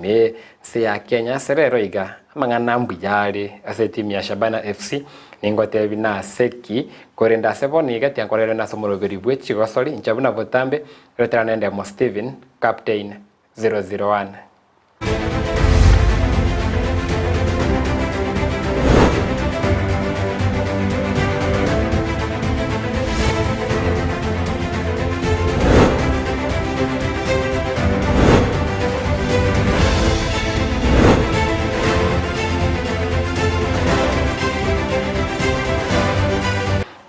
ime nse ya Kenya ase rero iga amang'ana mbuya are ase etimu ya Shabana FC ningotebi nase ki korende ase bono iga tiankorerwe nase omoroberi bwe chigosori inche buna botambe retera nende Mo Steven captain 001.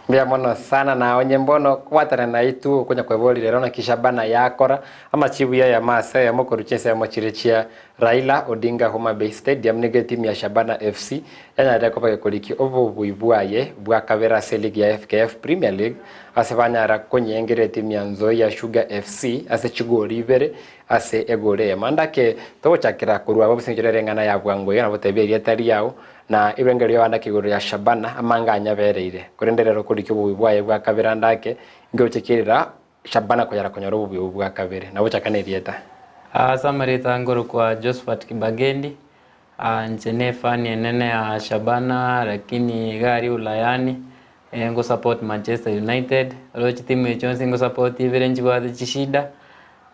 Mbuya mono sana na onye mbono kobwatana naitwe okonya kweboria rero naki Shabana yakora amachibu y'eyemo ase eyemo korwa chinsemo chiria chia Raila Odinga Homa Bay Stadium nigo etimu ya Shabana FC yanyarire koba gekorikia obobui bwaye bwa kabere ase eligi ya FKF Premier League ase banyara konyengera etimu ya Nzoia Sugar FC ase chigori ibere ase egori eyemo. Ande ake togochakera korwa abwo ase engencho rero eng'ana ya bwango iga nabo tebia erieta riao na ebirengererio ande ake igoro ya Shabana amanga anyabereire. Korende rero korikia obobui bwaye bwa kabere ande ake ngegochekerera Shabana konyara konyora obobuya obwo bwa kabere, na gochaka nerieta. Ase amarieta nkorokwa Josphat Kibagendi, inche ne efani enene ya Shabana lakini iga aria Ulayani, ngo support Manchester United, oro chitimu echi chionsi ngo support ibere nchibwate chishida,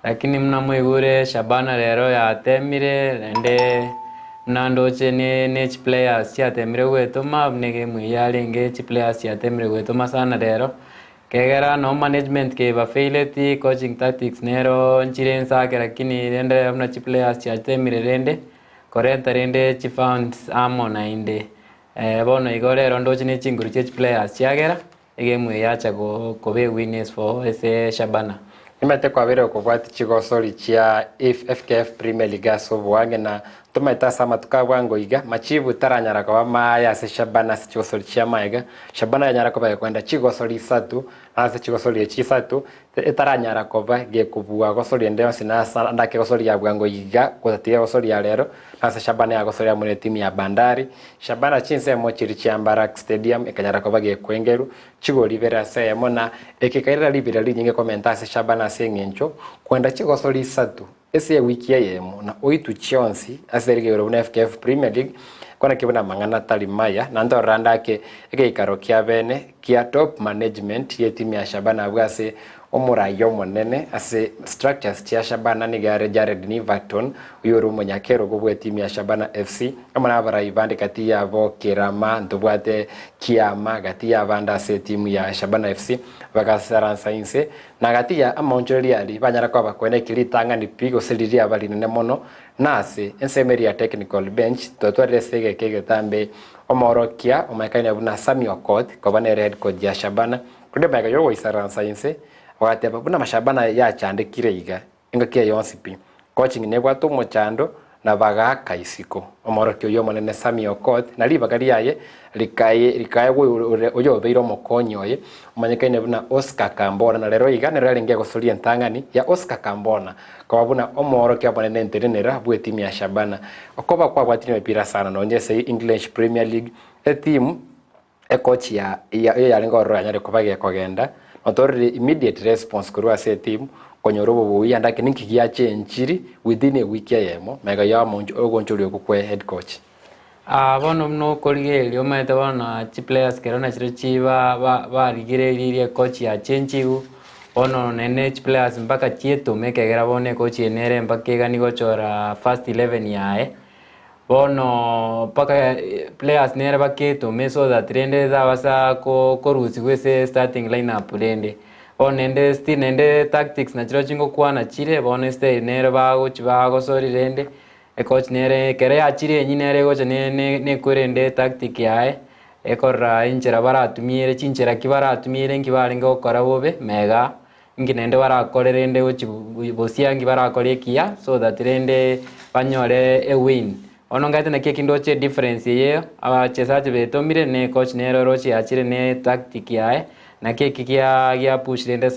lakini buna mwaigure Shabana rero yatemire naende buna ndoche ne ne chiplayers chiatemire goetoma buna egame eyio yarenge chiplayers chiatemire goetoma sana rero. Kegera no management keba faileti, coaching tactics nero nchire ensake lakini rende buna chiplayers chiatemire rende korenta rende chifunds amo naende. Bono igo rero ndoche ne chinguru chia chiplayers chiagera egame eye yacha koba ewinners for ase Shabana. Nimanyete kwabeire okobwatia chigosori chia FKF Premier League ase oboang'e na Tomaete ase amatuko a bwango iga, machibu taranyara koba maye ase Shabana ase chigosori chi'amaega. Shabana yanyara koba gekoenda chigosori isato, na ase chigosori echi isato, etaranyara koba gekobua gosori ende yonsi na ase ande ake gosori ya bwango iga, gotatiga egosori ya rero, na ase Shabana yagosori amo netimu ya Bandari. Shabana chinsemo chiria chia Barrack Stadium ekanyara koba gekwengerwa chigori ibere ase eyemo, na eke ekairera ribera rinyinge komenta ase Shabana ase eng'encho kwenda chigosori isato Ase ewiki eyemo na oitwe chionsi ase erigegero buna FKF Premier League, kwanaki buna amang'ana atari maya, na ntorora ande ake egeikaro kia bene kia top management y'etimu ya Shabana abwo ase omorai omonene ase structures chia Shabana nigo are Jared Niverton oyio ore omonyakerogo bw'etimu ya Shabana FC amo na abarai bande gati yabo Kerama ntobwate Kiama gati y'abande ase etimu ya Shabana FC bagasaransa inse Na gati ya amaonchoreria aria banyara koba koeneki ritang'ani pi gose riria riaba rinene mono, na ase ensemo eria ya technical bench twatwarire ase egeka egetambe omoorokia omoekania buna Sammy Okoth koba nere head coach ya Shabana, korende magega yogoisaransa inse bagateba buna Shabana yachandekire iga engaki eye yonsi pi coaching nebwate omochando na bagaaka isiko omoorokia oyio omonene Sammy Okoth, na ribaga riaye rikaegwa oyobeire omokonyi oye omanyekaine buna Oscar Kambona, na rero iga nero yarenge egosoria entang'ani ya Oscar Kambona koba buna omoorokia omonene entenenera bw'etimu ya Shabana. Okoba kwabwatire emepira sana nonye ase English Premier League, etimu Ekochi ya ya yarenge ororo yanyare koba gekogenda, notorire immediate response korwa ase etimu, konyora obobuya ndaki ninki giachenchiri within a week eyemo magega ya omonch ogonchoria okwo kwe head coach. Aa bono buna okorigereria omanyete bono na chiplayers kero nachire chi ba ba barigereirie ecoach yachenchigwe, bono naende chiplayers mpaka chietome ekegera bono ecoach eye nere mpaka egani gochora first eleven yaye. Bono mpaka players nere baketome so that rende tabasa korusigwa ase starting lineup rende. Bono naende still naende tactics nachirochio chingokwana chire bono estyle nere bagochi bagosori rende, ecoach nere ekero yachire enyia nere egocha nekorende tactic yaye, ekorora enchera baratumiere chinchera ki baratumiere nki barenge gokora bobe mega. Inki naende barakore rende gochia bosia inki barakore ekiya so that rende banyore ewin. Bono ngaete naki eki ndoche edifference eye abachesaji betomire ne ecoach nere oroche yachire ne etactic yaye naki eki gia gia push rende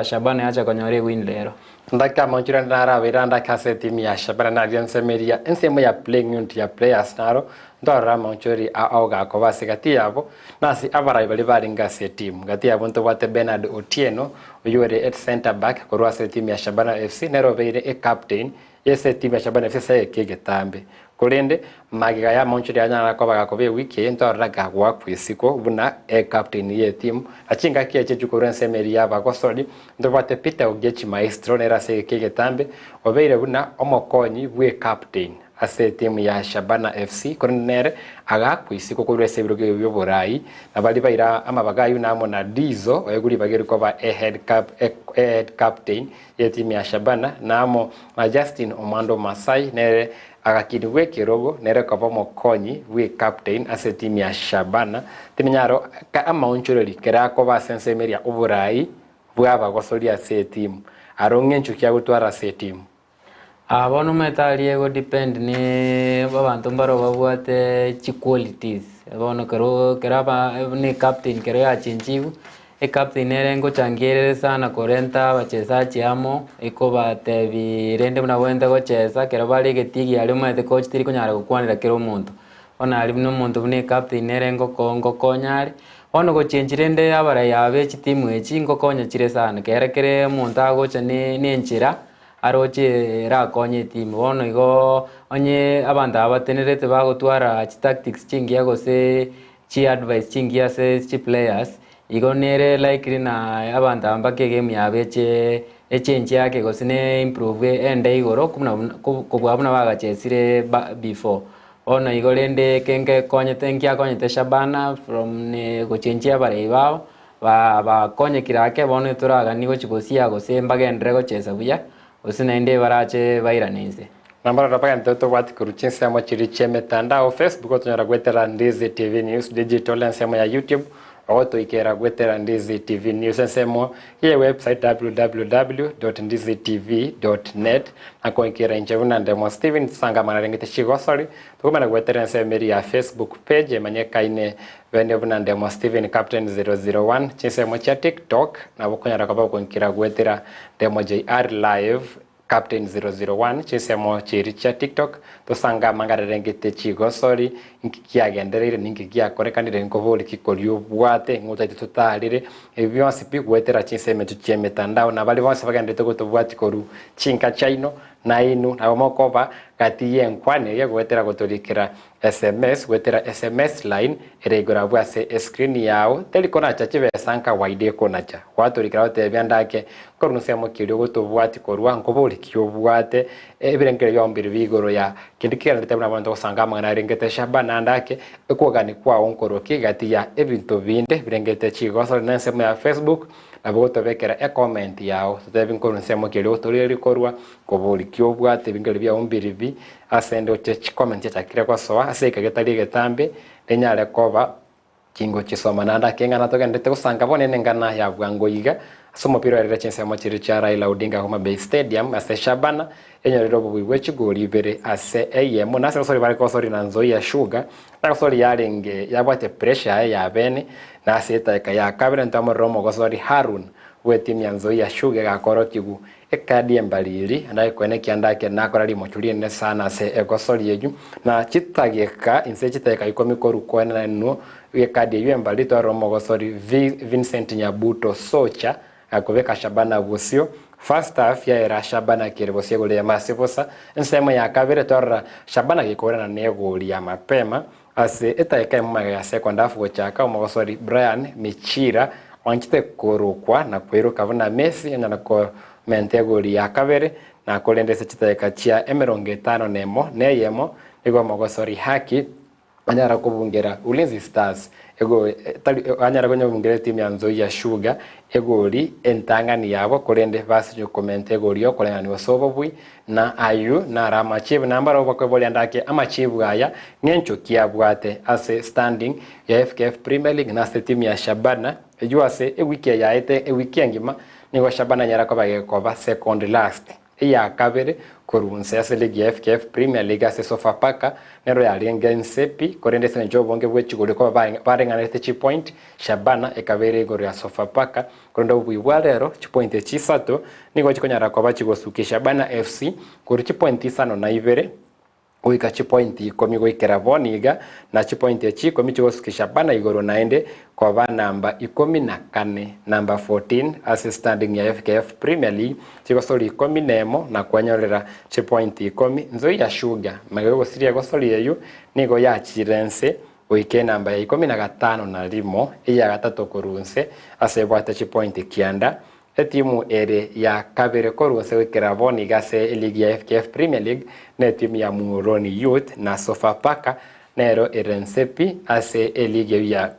Shabana yacha konyora ewin rero. Ndake amaonchorero ande narabeire ande ake ase etimu ya Shabana naria ensemo eria ensemo ya playing unit ya players naro ntwarore amaonchoreri ao gakoba ase gati yabo Na ase abarai baria barenge ase etimu, gati yabo ntobwate Bernard Otieno, oyio ore at centre back korwa ase etimu ya Shabana FC, nere obeire ecaptain Ase etimu ya Shabana FC ase egeka egetambe. Korende magega y'amaonchoreri anyare koba gakoba ewiki eye ntorore gagoakwa isiko buna ecaptain y'etimu na chingaki echi chikorwa ensemo eria y'abagosori ntobwate Peter Ogechi Maestro nere ase egeka egetambe obeire buna omokonyi bw'ecaptain ase etimu ya Shabana FC korende nere agaakwa isiko korwa ase ebirogo ebio bi'oborai na baria baira amabaga ayio namo na Dizo oegwe ribaga eri koba ehead ehead captain y'etimu ya Shabana na amo na Justin Omwando Masai nere agakinigwa ekerogo nere koba omokonyi bw'ecaptain ase etimu ya Shabana. Timenyaro amaonchoreri kere akoba ase ensemo eria oborai bw'abagosoria ase etimu aro ng'encho ki agotwara ase etimu. Aa bono omanyete aria ego depend ne abanto mbaro babwate chiqualities, bono ekero ekero aba buna ecaptain ekero yachenchigwe, ecaptain nere ngochangia ere sana korenta abachesaji amo, ekobatebi rende buna bwenerete gochesa, ekero bare egetigi aria omanyete coach teri konyara gokwanera kera omonto. Bono aria buna omonto buna ecaptain nere ngoko ngokonya are, bono gochengi rende abarai aba be chitimu echi ngokonya chire sana, kere kere omonto agocha ne na enchera. Aroche erakonye etimu. Bono igo onye abanto aba batenerete bagotwara chitactics chingiya gose chiadvice chingiya ase chiplayers, igo nere likely na abanto aba mpaka egame yabo eche echange ake gose ne improve ende igoro buna buna kobua buna bagachesire ba before. Bono igo rende eke nkekonyete nkiakonyete Shabana from ne gochenchia abarei babo. Bakonyekire ake, bono etoraganie gochia gosia, gose mbagenderere gochesa buya, gose naende barache bairane inse. Nambarora bagente tobwati korwa chinsemo chiria chi'emetandao, Facebook otonyora goetera Ndizi TV News Digital, ensemo ya YouTube ogotoikera goetera Ndizi TV News, ensemo ye website www.ndizitv.net, na koikera inche buna Ndemo Steven tosangamana rengete chigosori, tokomana goetera ensemo eria ya Facebook page emanyekaine Bene buna Ndemo Steven Captain 001 chinsemo chia TikTok nabo okonyara koba ogonkira goetera Ndemo JR Live Captain 001 chinsemo chiria chia TikTok tosange amang'ana rengete chigosori nki kiagendereire ninki giakorekanire nkobori ki koria obwate ng'o otaete totarire ebi bionsi pi goetera chinsemo echio chia emetandao na baria bonsi bagenderete gotobwati korwa chinka chiaino nainwe nabo mokoba gati y'enkwana eye goetera gotorikera Sms, Goetera sms line ere igoro abwo ase escreen yao teri konacha chibesa nkawaida ekonacha. Gwatorikera gotebia ndake nkorwa nsemo ki erio gotobwati korwa nkobori ki obwate ebirengererio biao mbiri bi igoro ya kende kegenderete buna bono togosanga amang'ana arengete Shabana ndake ekwogani kwao nkoroki gati ya ebinto binde birengete chigosori na ensemo ya Facebook nabo gotobekera ecomment yao totebi nkorwa nsemo ki erio gotorigereria korwa nkobori ki obwate ebirengererio biao mbiri bi Ase ndoche chicomment chiachakire gosoa ase egeka getari egetambe, rinyare koba chingo chisoma naende ake eng'ana togenderete gosanga bono ene eng'ana ya bwango iga ase omopira oerire chinsemo chiria chia Raila Odinga Homa Bay Stadium ase Shabana enyorire obobui bwe chigori ibere ase eyemo nase gosori bare gosori na Nzoia Sugar na gosori yarenge yabwate pressure yaye ya bene na ase etaeka ya kabere ntwamorora omogosori Harun bwe timu ya Nzoia Sugar egakorokigu Ekadi embariri, nayekwene ekianda eke nakora rimocho rinene sana ase egosori eyio, na chitageka inse chitageka ikomi korwa koenanwa ekadi eyio embariri twarora omogosori Vincent Nyabuto Socha akobeka Shabana bosio. First half yaera Shabana kere bosio egori eyemo ase bosa. Ensemo ya kabere twarora Shabana gekoirana negori ya mapema ase etageka eyemo magega ya second half gochaka omogosori Brian Michira Oanchete korokwa na koiroka buna Messi onyare komenta egori ya kabere, na korende ase chidakika chia emerongo etano nemo na eyemo nigo omogosori Haki anyara kobungera Ulinzi Stars ego tari anyara konyabungera etimu ya Nzoia Sugar egori entang'ani yabo korende basinywe komenta egori yokoreng'anigwa ase obobui na ayio naro amachibu na mbarabwo bakweboria ndake amachibu aya ng'encho ki abwate ase standing ya FKF Premier League na ase etimu ya Shabana eyio ase ewiki eye yaete ewiki engima nigo Shabana enyara koba gekoba second last eya kabere korwa inse ase ligi ya FKF Premier League ase Sofapaka nero yarenge inse pi korende ase engencho y'obonge bwe chigori koba bareng'anerete chipoint Shabana ekaba ere igoro ya Sofapaka Korende obobui bwa rero, chipointi echi isato nigo chikonyara koba chigosukia Shabana FC korwa chipointi isano na ibere. Goika chipointi ikomi goikera bono iga, na chipointi echi ikomi chigosukia Shabana igoro naende koba namba 14, number 14, ase standing ya FKF Premier League, chigosori 11 na kwenyorera chipointi ikomi. Nzoia Sugar magega yogosiria egosori eyio nigo yachire nse goika enamba ya 51, eya gatato korwa nse ase ebwate chipointi kianda. Etimu ere ya kabere korwa inse goikera bono iga ase eligi ya FKF Premier League netimu ya Muhoroni Youth na Sofapaka nero ere nse pi ase eligi eyio ya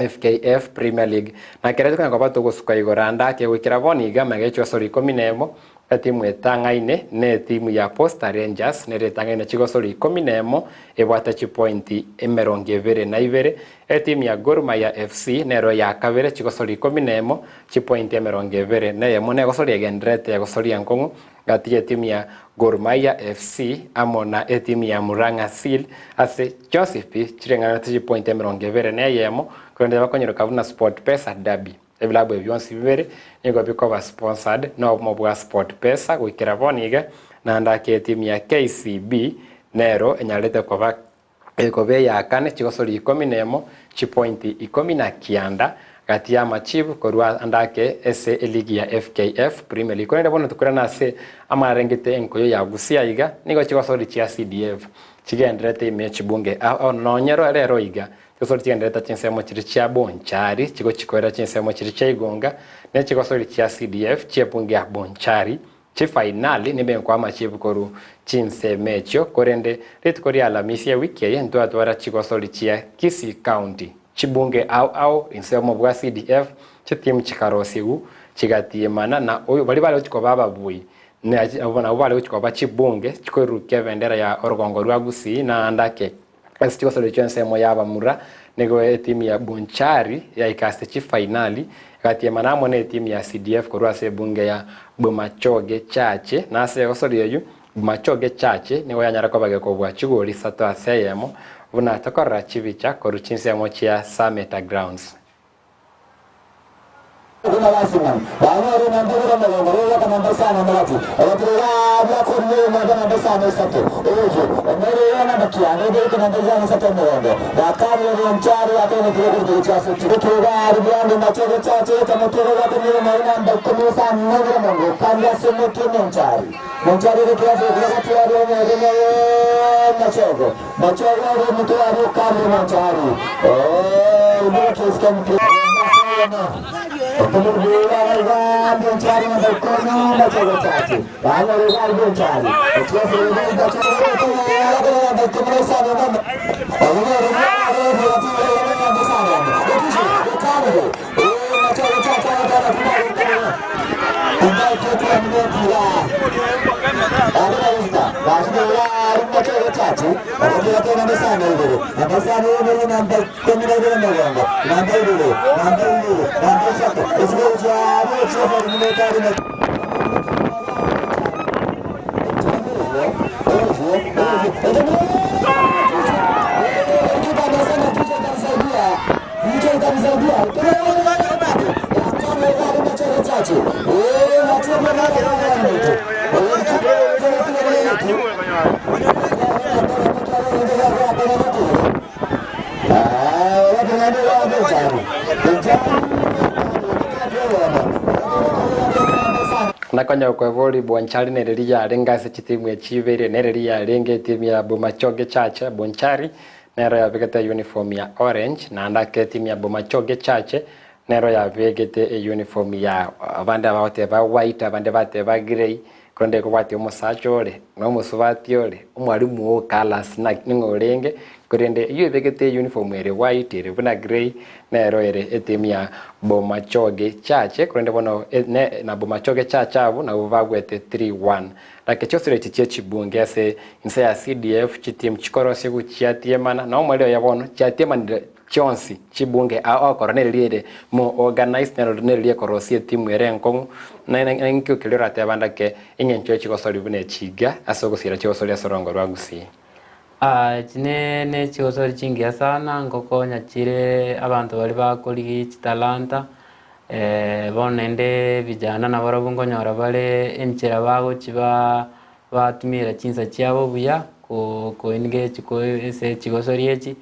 FKF Premier League. Na kera tokonyara koba togosuka igoro ande ake goikera bono iga magega echigosori ikomi na emo, etimu etang'aine netimu ya Posta Rangers nero etang'aine chigosori 11 ebwate chipointi 22. Etimu ya Gor Mahia FC nero ya kabere chigosori 11, chipointi 21 negosoria egendererete egosoria enkong'u gati y'etimu ya Gor Mahia FC amo na etimu ya Murang'a Seal ase chionsi pi chireng'anete chipointi 21 korende bakonyeroka buna SportPesa Derby. Ebilabu ebi bionsi bibere nigo bikoba sponsored nobomo bwa SportPesa goikera bono iga naende ake etimu ya KCB nero enyarete koba Ekoba eya kane chigosori 11, chipointi 19 gati y'amachibu korwa ande ake ase eligi ya FKF Premier League. Korende bono tokorana ase amarengete enkoyo ya Gusii aiga, nigo chigosori chia CDF chigendererete ime y'echibunge ao nonye rero iga chigosori chigendererete chinsemo chiria chia Bonchari chigochikoera chinsemo chiria chia Igonga ne chigosori chia CDF chi'ebunge ya Bonchari Chifainali nibe nkoama chibukoru chinsemo echio, korende rituko ria Alamisi ewiki eye ntwatwara chigosori chia Kisii County, chibunge ao ao inse omo bwa CDF, chitimu chikarosigu chigatiimana na oyo baria bare gochia koba ababui nabwo bare gochia koba chibunge chikoirurukia ebendera ya orogongo rwa Gusii naende ake Ase chigosori chi'ensemo y'abamura nigo etimu ya Bonchari yaika ase chifainali, egatiemana amo n'etimu ya CDF korwa ase ebunge ya Bomachoge Chache, na ase egosori eyio Bomachoge Chache nigo yanyara koba gekobua chigori isato ase eyemo buna tokorora chibicha korwa chinsemo chia Sameta Grounds. Buna Basimoni banyore namba ibere omogongo bogoaka namba isano omogati, ogatira iga biakorire oyomo namba isano isato, oyio omwere oyo namba kianda ogoika namba isano isato omogongo, gakanire bonchari akoinekire okoruta gochia ase ekiro ki'egari biande mbache gochacha gocha motwe gogoaka omoyo omoyo namba ikomi isano na ibere omongo okande ase omotwe monchari monchari ore kiasi gokia gati aria omwere omoyo machogo machogo ore omotwe aria okande monchari Ikomi na ibere megongo, namba ibere, namba ibere, namba isato, esigoro chiabo chi'efari buna etari na Nakonya okweboria Bonchari nere riria yarenge ase chitimu echi ibere, nere riria yarenge etimu ya Bomachoge Chache, Bonchari nero yabegete uniform ya orange, naende ake etimu ya Bomachoge Chache nero yabegete euniform ya abande bagoteba white abande bateba grey, Korende ekobwatia omosacha ore, na omosubati ore, omwalimu o colours ning'o orenge, korende eyio ebegete euniform ere white ere buna grey, nero ere etimu ya Bomachoge Church, korende bono ne na Bomachoge Church abwo nabwo bagwete 3-1. Naki chiosire echi chie chibunge ase inse ya CDF chitimu chikorosiwu chiatiemana, na omorero oye bono chiatiemanire Chionsi chibunge ao okora neriria ere more organised nero neriria ekorosia etimu ere enkong'u na na nkio keria oratebe ande ake eng'encho ye chigosori buna echi iga ase ogosiira chigosori ase orongo rwa Gusii. Echi ne ne chigosori chingiya sana ngokonya chire abanto baria bakorigia chitalanta bono naende vijana nabarabwo nkonyora bare enchera bagochi ba batumira chinsa chiabo buya. ko ko engage ko ase chigosori echi.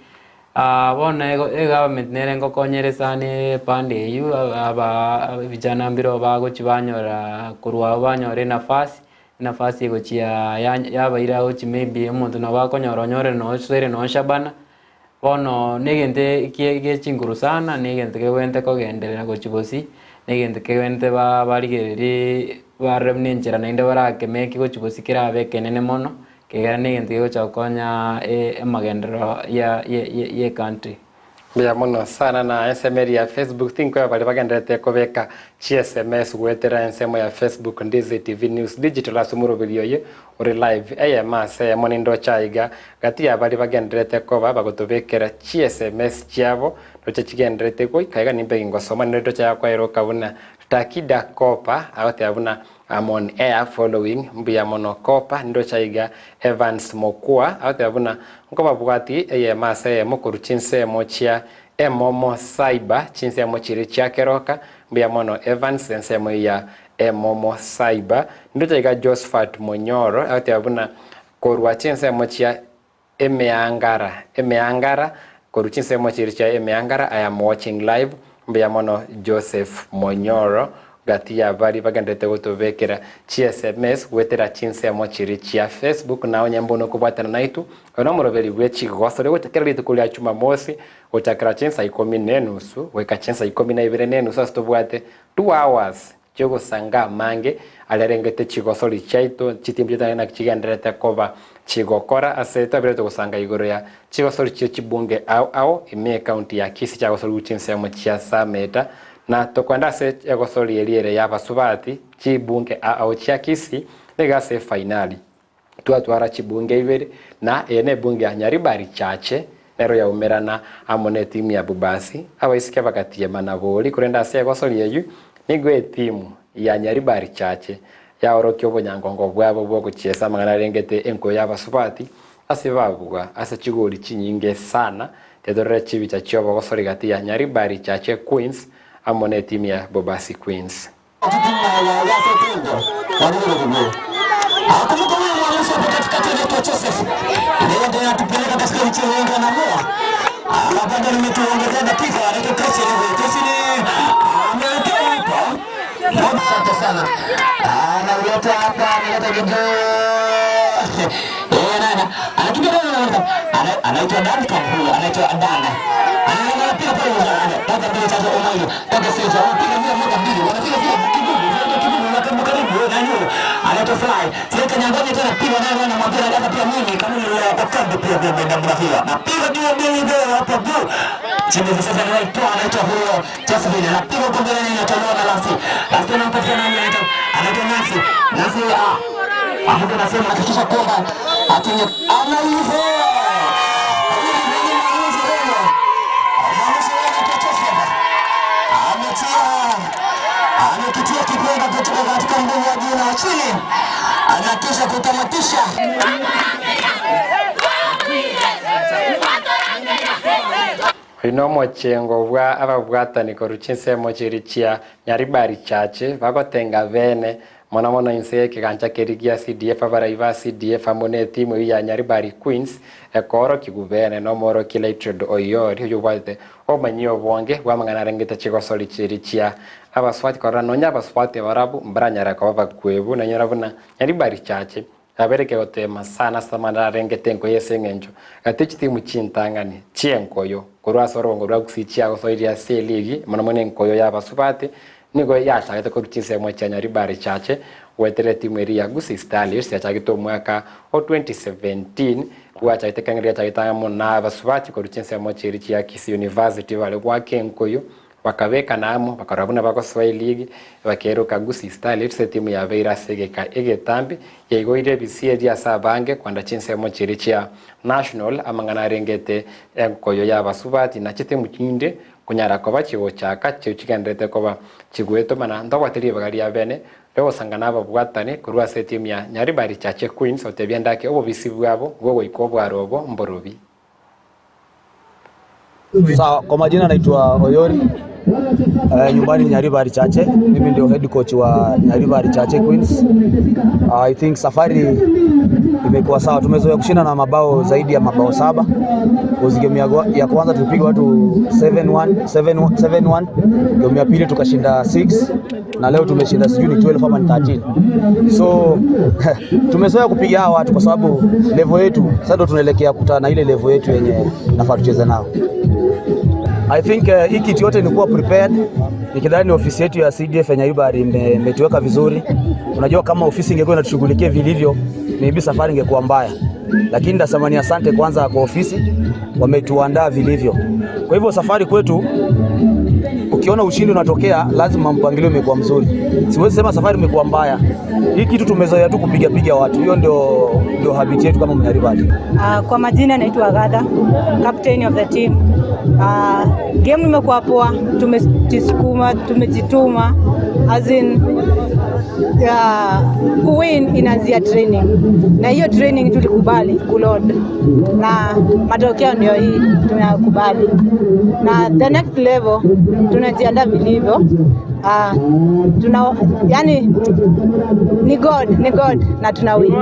Bono ego egovernment nere ngokonyere sana epande eywo aba vijana mbiro bagochi banyora korwa abwo banyora enafasi, enafasi egochia ya yabaira gochi maybe omonto nabo akonyora onyore nosoire nonye Shabana, bono na egento kie gie chinguru sana, na egento kebwenerete kogenderera gochi bosio, na egento kebwenerete ba barigereria barore buna enchera naende barakemeke gochi bosio kerabe ekenene mono, Ekegera negento kegocha gokonya amagenderero ya ye country. Mbuya mono sana na ensemo eria ya Facebook tinkoeba baria bagenderete kobeka chi sms goetera ensemo ya Facebook Ndizi TV News Digital ase omoroberi oye ore live eyemo ase eyemo nindoche aiga gati ya baria bagenderete koba bagotobekera chi sms chiabo ndoche chigenderete goika iga nimbe gingosoma nere ndoche yakoeroka buna Takida Kopa agoteba buna I'm on air following mbuya mono Kopa ndoche aiga Evans Mokua agoteba buna nkobabwati eyemo ase eyemo korwa chinsemo chia Emomo Cyber chinsemo chiria chia Keroka mbuya mono Evans ensemo eyio ya Emomo Cyber ndoche aiga Josphat Monyoro agoteba buna korwa chinsemo chia Emeangara, emeangara, korwa chinsemo chiria chia emeangara, I am watching live, mbuya mono Joseph Monyoro, gati ya baria bagenderete gotobekera chi sms goetera chinsemo chiria chia Facebook, na onye mbono okobwatana naitwe, oyo nomoroberi bwe chigosori gocha kera rituko ria Jumamosi, gochakera chinsa ikomi na enusu goika chinsa ikomi na ibere na enusu ase tobwate 2 hours chi'ogosanga amange, arerengete chigosori chiaito chitimbu chiaito naki chigendererete koba chigokora ase twaberete gosanga igoro ya chigosori chie chibunge ao ao ime ecounty ya Kisii chiagosorigwe chinsemo chia Sameta na tokoenda ase egosori eria ere y'abasubati chibunge ao ao chia Kisii nigo ase efainali Twatwara chibunge ibere, na eye nebunge ya Nyaribari Chache, nero yaumerana amo netimu ya Bubasi. Abaiseke bagatiema na bori, korende ase egosori eyio nigo etimu ya Nyaribari Chache yaorokia obonyangongo bwabo bw'ogochiesa amang'ana arengete enkuyo y'abasubati ase babugwa ase chigori chinyinge sana. Tetorore chibicha chi'obogosori gati ya Nyaribari Chache Queens amo netimu ya Bobasi Queens. Oyio nomochengo bwa ababwatani korwa chinsemo chiria chia Nyaribari Chache bagotenga bene mono mono inse y'ekegancha keria gia CDF abarai ba CDF amo netimu eyio ya Nyaribari Queens ekoorokigwa bene nomorokia Lightred Oyori oyio obwatete obomanyi obonge bw'amang'ana arengete chigosori chiria chia abaswati korora nonya abaswati barabwo mbaranyare koba bakwebu nainyora buna Nyaribari Chache Abereke goteema sana ase amang'ana arengete enkoyo ase engencho gati chitimu chintang'ani chi'enkoyo korwa ase orogongo rwa Gusii chiagosoirie ase eligi mono mono enkoyo y'abasubati nigo yachagete korwa chinsemo chia Nyaribari Chache goetera etimu eria ya Gusii Starlets yachagete omwaka o 2017 bwachagete ekeng'eria yachagete amo na abasubati korwa chinsemo chiria chia Kisii University bare goaka enkoyo Bakabekana amo, bakarora buna bagosoa eliigi, bakeroka Gusii Starlets, etimu yabeire ase egeka egetambe, yaigoire ebisieri ase abange kwanda chinsemo chiria chia National, amang'ana arengete enkoyo y'abasubati na chitimu chinde konyara koba chigochaka chiria chigendererete koba chigwetomana. Ntobwate ribaga ria bene riogosangana ababwatani korwa ase etimu ya Nyaribari Chache Queens otebia ndake obobisi bwabo bw'ogoika obwaro obo mborobi. Sawa, kwa majina naitwa Oyori. Nyumbani ni Nyaribari Chache. Mimi ndio head coach wa Nyaribari Chache Queens. I think safari imekuwa sawa. Tumezoea kushinda na mabao zaidi ya mabao 7. Kozi game ya kwanza tulipiga watu 7-1, 7-1, 7-1. Game ya pili tukashinda 6 na leo tumeshinda sijui ni 12 ama ni 13. So tumezoea kupiga hawa watu kwa sababu level yetu sasa ndo tunaelekea kukutana na ile level yetu yenye nafaa tucheze nao. I think hii kitu yote ni kuwa prepared. Nikidhani ofisi yetu ya CDF ya Nyaribari imetuweka vizuri. Unajua kama ofisi ingekuwa inatushughulikia vilivyo, maybe safari ingekuwa mbaya. Lakini ndasema ni asante kwanza kwa ofisi, wametuandaa vilivyo. Kwa hivyo safari kwetu, ukiona ushindi unatokea, lazima mpangilio umekuwa mzuri. Siwezi sema safari imekuwa mbaya. Hii kitu tumezoea tu kupiga piga watu. Hiyo ndio habit yetu kama Nyaribari. Kwa majina naitwa Agatha, captain of the team. Game imekuwa poa, tumejisukuma, tumejituma. As in, kuwin inaanzia training. Na hiyo training tulikubali kuload. Na matokeo ndio hii tunakubali. Na the next level tunajiandaa vilivyo. Tuna, yani, ni God, ni God na tuna win.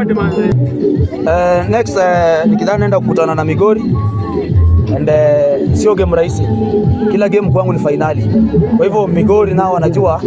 Next, nikidhani naenda kukutana na Migori. And sio game rahisi. Kila game kwangu ni finali. Kwa hivyo Migori nao wanajua,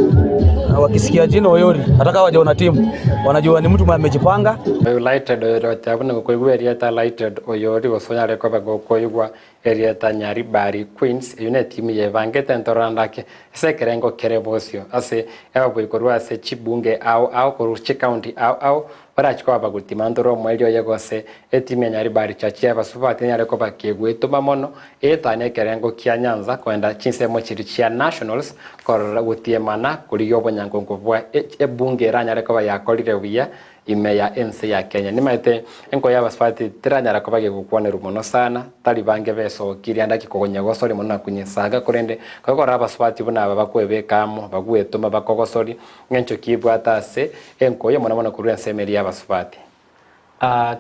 wakisikia jina Oyori, hata kama hawajaona timu, wanajua ni mtu mwenye amejipanga. United Oyori otabuna gokoigwa erieta Lighted Oyori gosonyare koba gokoigwa erieta Nyaribari Queens. Eyo ne timu yebangete ntorandake ase ekerengo kere bosio ase ebaboikorwa ase chibunge ao ao korwa chicounty ao ao barachikoba bagotima ntoro omweri oye gose etimu ya Nyaribari Church y'abasubati nyare koba kegwetoma mono etane ekerengo kia Nyanza kwenda chinsemo chiri chia nationals korora gotiemana korigia obonyangongo bwa ebunge eranyare koba yakorire buya ime ya ense ya Kenya. Nimaete enko y'abasubati teranyara koba gegokwanerwa mono sana tari bange besokirie ande akikogonya gosori mono na kunyesaga korende kogora abasubati buna aba bakwebekamo bagwetoma bakogosori ng'encho kibwata ase enko yo mono mono korwa ense emeri y'abasubati.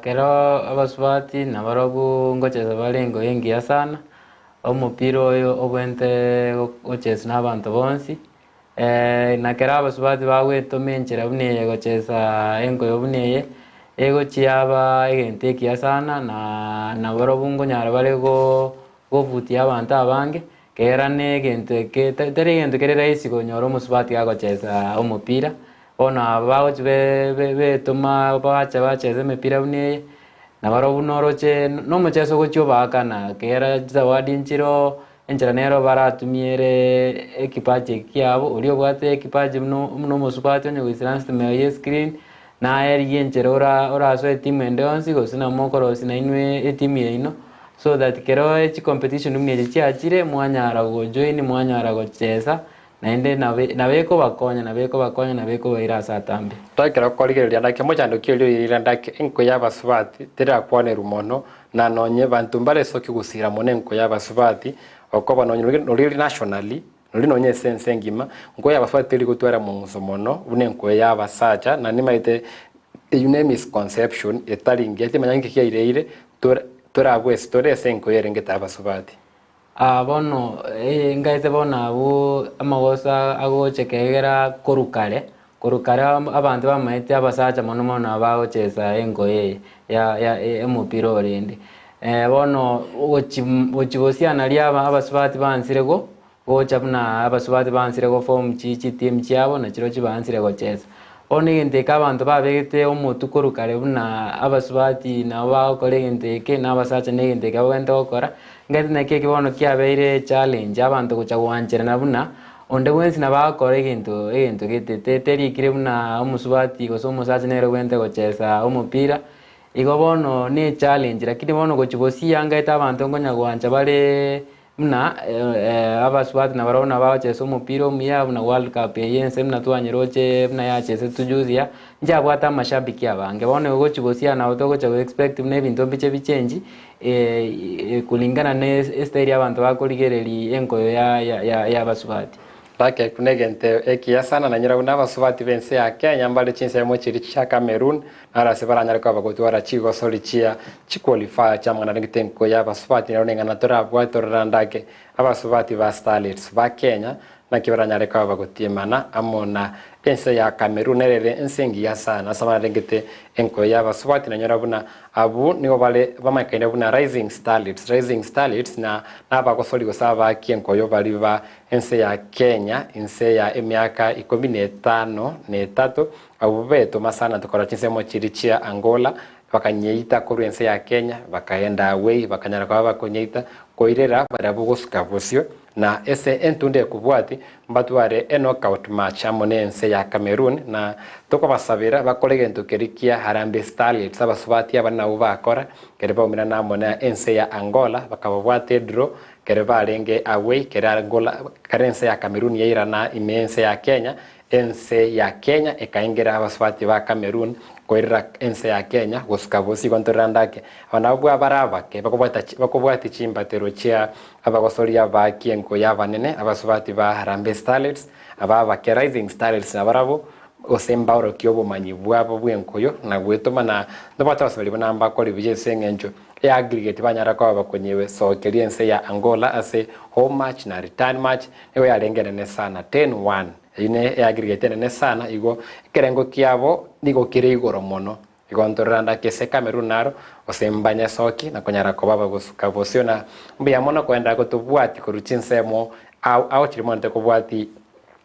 Kero abasubati nabarobu ngochesa bare enko engiya sana omupira oyo obwente gochesa na abanto bonsi. Na kero abasubati bagwetoma enchera buna eye gochesa enko yo buna eye egochiaba egento ekiya sana na nabarobu nkonyara bare govutia abanto abange kera na egento eke tari egento kere rahisi konyora omosubati agochesa omopira. Bono aba bagochi betoma bacha bachesa emepira buna eye nabarobu noroche nomocheso ogochia obaakana kera zawadi nchiro enchera nero baratumiere ekipaji eki kiabo oria obwate ekipaji buna omosubati onye goisira ase ya screen naye rigia enchera orasoe etimu ende yonsi gose nabo okorosia nainwe etimu yaino so that kero echi competition buna echi chiachire mwanyara gojoin mwanyara gochesa naende nabekobakonya nabekobakonya nabekobaira ase atambe. Twakera korigereria ndake mochando kiorio ira ndake enko y'abasubati terakwanerwa mono na nonye bantu mbaresoki gusira mono enko y'abasubati okoba nonye nori nationally nori nonye sense engima nko y'abasubati teri gotwara mong'uso mono buna enko y'abasacha na nimaete eyo ne misconception etari ngiya timanya nki kiaireire torabwesi torese enko yerengete abasubati. Bono, ngaete bono abwo amagosa agochekegera korukare korukare abanto bamaete abasacha mono mono abagochesa enko eye ya emopira orende. Bono gochi gosiana ria abasubati bansire go gocha buna abasubati bansire go form chi team chiabo na chiro chibansire gochesa. Bono egento eke abanto babegete omotu korukare buna abasubati nabo bagokora egento eke na abasacha na egento eke bagente gokora. Ngati naki eke bono kiabeire challenge abanto gocha goancherana buna onde bwensi nabo bagokora egento egento gete terikire buna omosubati gose omosacha nere obwente gochesa omopira. Igo bono ne challenge lakini bono gochi gosia ngaete abanto nkonya goancha bare buna abasubati nabo nabo bagochesa omopira omuya buna World Cup eye ense buna twanyeroche buna yachese tujusia nchabwate amashabiki abange. Bono gochi gosia nabo togocha go expect buna ebinto mbiche bichenji kulingana na estyle abanto bakorigereria enkoyo ya abasubati. Take kunegente ekiya sana na nyira buna abasubati bense ya Kenya mbale chinsemo chiri cha Cameroon arase baranyare kwa bagotwara chigosori chia chiqualify cha mwana ngitenko ya abasubati na nengana torabwa torandake abasubati ba Starlets ba Kenya na kibaranyare kwa bagotiemana amona Ense ya Cameroon nere ere ense engiya sana ase abarengete enkoyo y'abasubati nanyora buna abwo nigo bare bamanyekaine buna Rising Starlets, Rising Starlets na nabagosori gose abaaki enkoyo baria ba ense ya Kenya inse ya emiaka ikomi na etano na etato abwo betoma sana tokora chinsemo chiria chia Angola bakanyeita korwa ense ya Kenya bakaenda away bakanyara koba bakonyeita koirera barabwo gosuka bosio Na ase entunda ekobwati, mbatware e-knockout match amo nense ya Cameroon, na tokobasabera bakore egento keria kia Harambee Starlets abasubati aba nabwo bakora, kere baumerana amo na ense ya Angola bakababwata edraw kere barenge away kere Angola kere ense ya Cameroon yairana ime y'ense ya Kenya, ense ya Kenya ekaengera abasubati ba Cameroon koirera ense ya Kenya gosuka bosio igo ntorerande ake. Aba nabwo bare abake bakobwata bakobwatia chimbatero chia Abagosoria ba kiengo y'abanene, abasubati ba Harambee Starlets, aba abake Rising Starlets nabarabwo, gose mbaorokie obomanyi bwabo bw'enkoyo na gwetoma na ntobwate abasubati buna mbakore buya ase eng'encho ya aggregate banyara koba bakonyesokeria ense ya Angola ase home match na return match nigo yarenge enene sana 10-1 eyio ne aggregate enene sana igo ekerengo kiabo nigo kere igoro mono. Igo ntororande ake ase Cameroon naro, gose mbanyesoki na konyara koba abagosuka bosio na mbuya mono koenderera gotobwati korwa chinsemo ao ao chiri mono tekobwati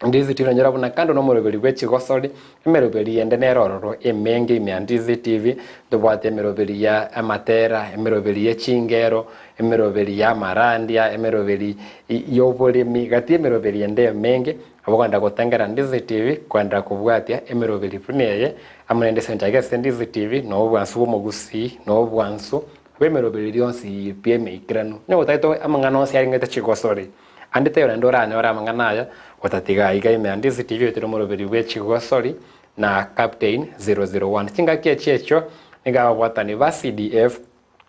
Ndizi TV nonyora buna kando nomoroberi bwe chigosori emeroberi ende nere ororo emenge ime ya Ndizi TV ntobwate emeroberi ya amatera emeroberi ye chingero emeroberi ya amarandia emeroberi yoboremi gati emeroberi ende emenge Nabo kwenda gotengera Ndizi TV koenderera kobwatia emeroberi buna eye Amo nende ase enchake ase Ndizi TV, na obwansu bw'omogusii, na obwansu bw'emeroberi rionsi pi emeikeranu. Onye gotagete amang'ana onsi arengete chigosori, ande taiyo naende oranyore amang'ana aya, gotatiga aiga ime ya Ndizi TV oetire omoroberi bwe chigosori na Captain 001. Chingaki echi echio nigo ababwatani ba CDF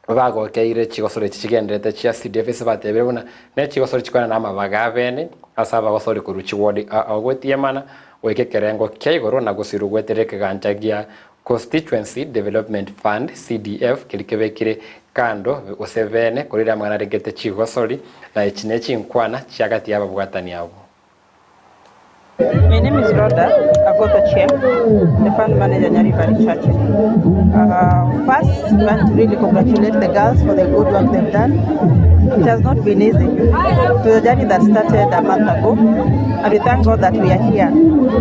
Bagokeire chigosori echi chigendererete chia CDF ase batebire buna ne chigosori chikwana na amabaga abene ase abagosori korwa chiwodi ao gotiemana goika ekerengo kia igoro na gosirwa goetera ekegancha gia Constituency Development Fund, CDF, keria kebekire kando gose bene korende amang'ana arengete chigosori na echi ne chinkwana chia gati y'ababwatani abwo. My name is Rhoda Agotho Chieng, the fund manager Nyaribari Chache. Uh, first, we want to really congratulate the girls for the good work they've done. It has not been easy. It was a journey that started a month ago, and we thank God that we are here.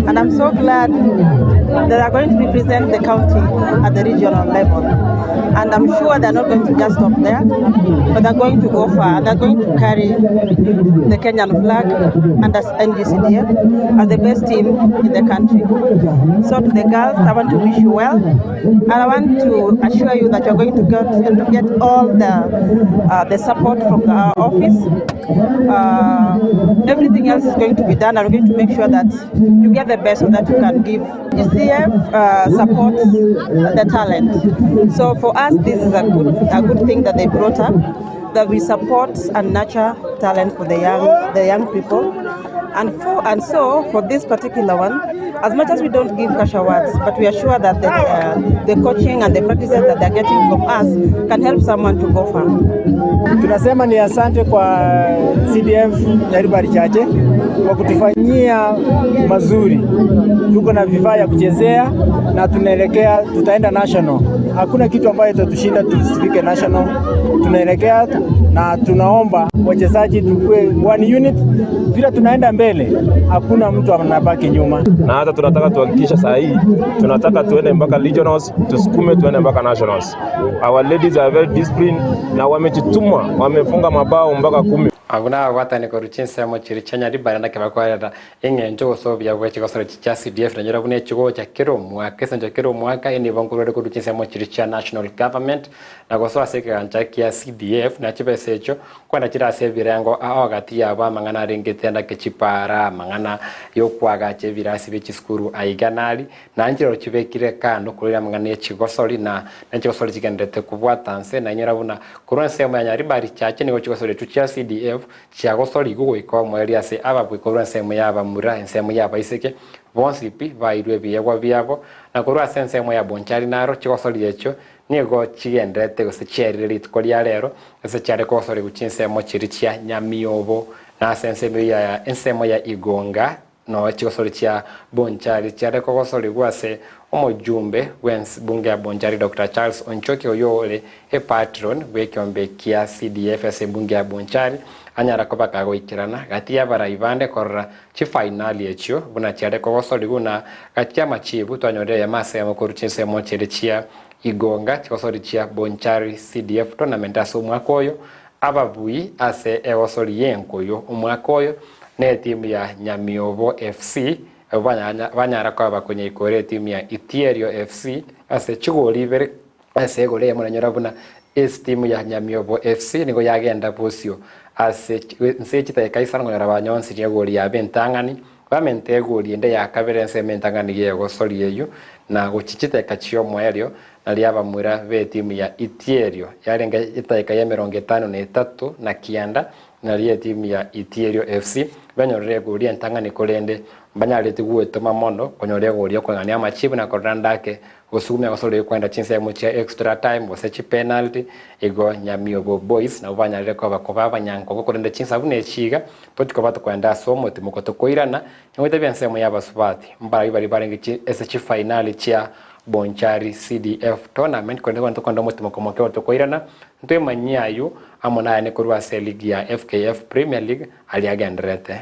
And I'm so glad that they are going to represent the county at the regional level. And I'm sure they're not going to just stop there, but they're going to go far. And they're going to carry the Kenyan flag and as NGCDF as the best team in the country. So to the girls, I want to wish you well, and I want to assure you that you're going to get to get all the uh, the support from our office. Uh, everything else is going to be done, and we're going to make sure that you get the best so that you can give. GCF uh, supports the talent. So for us, this is a good a good thing that they brought up that we support and nurture talent for the young the young people. And for and so for this particular one, as much as we don't give cash awards, but we are sure that the, uh, the coaching and the practices that they're getting from us can help someone to go far. Tunasema ni asante kwa CDF Nyaribari Chache kwa kutufanyia mazuri. Tuko na vifaa ya kuchezea na tunaelekea, tutaenda national. Hakuna kitu ambayo itatushinda tusifike national. Tunaelekea na tunaomba wachezaji tukue one unit, vile tunaenda mbele, hakuna mtu anabaki nyuma. Na hata tunataka tuhakikisha saa hii tunataka tuende mpaka regionals, tusukume tuende mpaka nationals. Our ladies are very disciplined na wamejituma, wamefunga mabao mpaka kumi. Abwo nababwatani korwa chinsemo chiria chia Nyaribari naki bakwarera eng'encho gose obuya bwe chigosoro echi chia CDF nanyora buna echigocha kera omwaka ase enchera kera omwaka enibo nkorwa ere korwa chinsemo chiria chia national government na gosoa ase ekegancha kia CDF na chibesa echio kwenda chire ase ebirengo ao gati yabo amang'ana arengete ndake chipara amang'ana yokoagacha ebirasi bie chisukuru aiga nari na nchiroro chibekire kando korwa amang'ana ye chigosori na nechigosori chigendererete kobwata nse nainyora buna Korwa ensemo ya Nyaribari Chache nigo chigosoretwe chia CDF chiagosorigwe goika omoerio ase ababui korwa ensemo y'abamura, ensemo y'abaiseke, bonsi pi bairwe ebiegwa biabo, na korwa ase ensemo ya Bonchari naro chigosoria echio nigo chigendererete gose chiarire rituko ria rero ase chiare kogosorigwa chinsemo chiria chia Nyamiobo na ase ensemo ya ensemo ya Igonga. Noe chigosori chia Bonchari chiare kogosorigwa ase omojumbe bw'ense bunge ya Bonchari Doctor Charles Onchoke oyio ore epatron bw'ekeombe kia CDF ase ebunge ya Bonchari anyara koba kagoikerana gati y'abarai bande korora chifainali echio buna chiare kogosorigwa na gati y'amachibu twanyorire eyemo ase eyemo korwa chinsemo chiria chia Igonga chigosori chia Bonchari CDF tournament ase omwaka oyo Ababui ase egosori y'enkoyo omwaka oyo netimu ya Nyamiobo FC abwo banyara koba bakonyeikora etimu ya Itierio FC ase chigori ibere ase egori eyemo nanyora buna estimu ya Nyamiobo FC nigo yagenda bosio ase nse chidakika isano konyora banyonsirie egori yabo entang'ani bamente egori ende ya kabere ensemo entang'ani y'egosori eyio na gochia chidakika chi'omoerio Nario abamura b'etimu ya Itierio yarenge edaika y'emerongo etano na etato na kianda, nario etimu ya Itierio FC benyorire egori entang'ani korende mbanyareti gwetoma mono konyora egori y'okong'ania amachibu na korora ndake gosugumia gose ore kwenda chinsemo chia extra time gose chipenalty. Igo Nyamiobo Boys nabwo banyarire koba koba abanyankogo korende chinsa buna echi iga tochi koba tokoenda ase omotimoko tokoirana nyagoetebia ensemo y'abasubati mbarabwo baria barenge ase chifainali chia Bonchari CDF Tournament korende bono tokonda omotimoko moke oo tokoirana ntwemanyie ayio amo nayane korwa ase eligi ya FKF Premier League aria agendererete.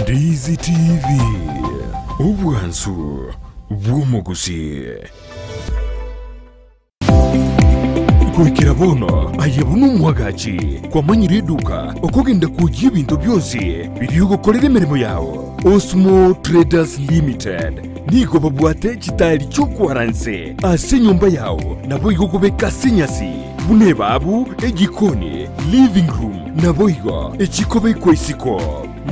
Ndizi TV, obwansu bw'omogusii. Goikera bono aye buna omwagachi kwamanyire eduka okogenda kwoyia ebinto bionsi biria ogokorera emeremo yao. Osmo Traders Limited nigo babwate chitairi chi'okwara inse ase enyomba yao, naboigo kobeka ase enyasi, buna ebabu, ejikoni, living room, naboigo echikobekwa isiko.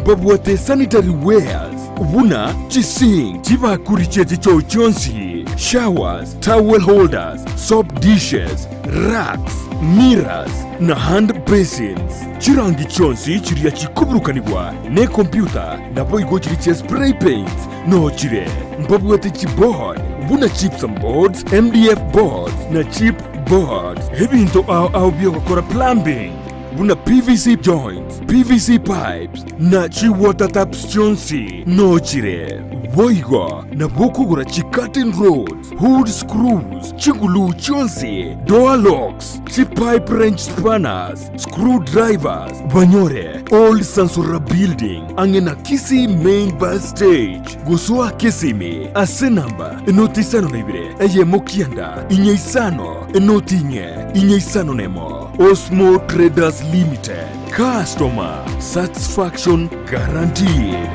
Mbabwate sanitary wares buna chisink, chibakuri chie chichoo chionsi, showers, towel holders, soap dishes, racks, mirrors, na hand basins. Chirangi chionsi chiria chikoburukanigwa nekompyuta naboigo chiria chia spray paints nochire. Mbabwate chiboard buna gypsum boards, MDF boards na chip boards. Ebinto ao ao biogokora plumbing buna PVC joints, PVC pipes na chiwater taps chionsi nochire. Boigo nabo okogora chicurtain rods, hood screws, chiguluu chionsi, door locks, chipipe wrench spanners, screw drivers, banyore Old Sansora Building ang'e na Kisii Main Bus Stage, gosoa Kisimi ase namba enoti isano na ibere eyemo kianda inye isano enoti inye inye isano nemo. Osmo Traders Limited, customer satisfaction guaranteed.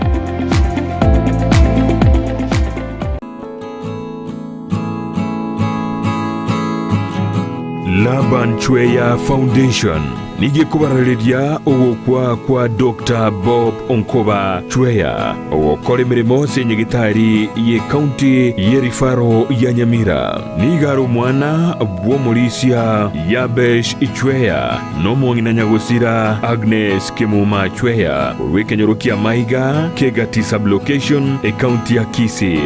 Laban Chweya Foundation nigo ekobarareria ogokwa kwa Doctor Bob Onkoba Chweya, ogokora emeremo ase enyagitari ye county ye rifaro ya Nyamira. Nigo are omwana bw'omorisia Yabesh Chweya na omong'ina nyagosira Agnes Kemuma Chweya korwa ekenyoro kia Maiga, Kegati Sub-location, ecounty ya Kisii.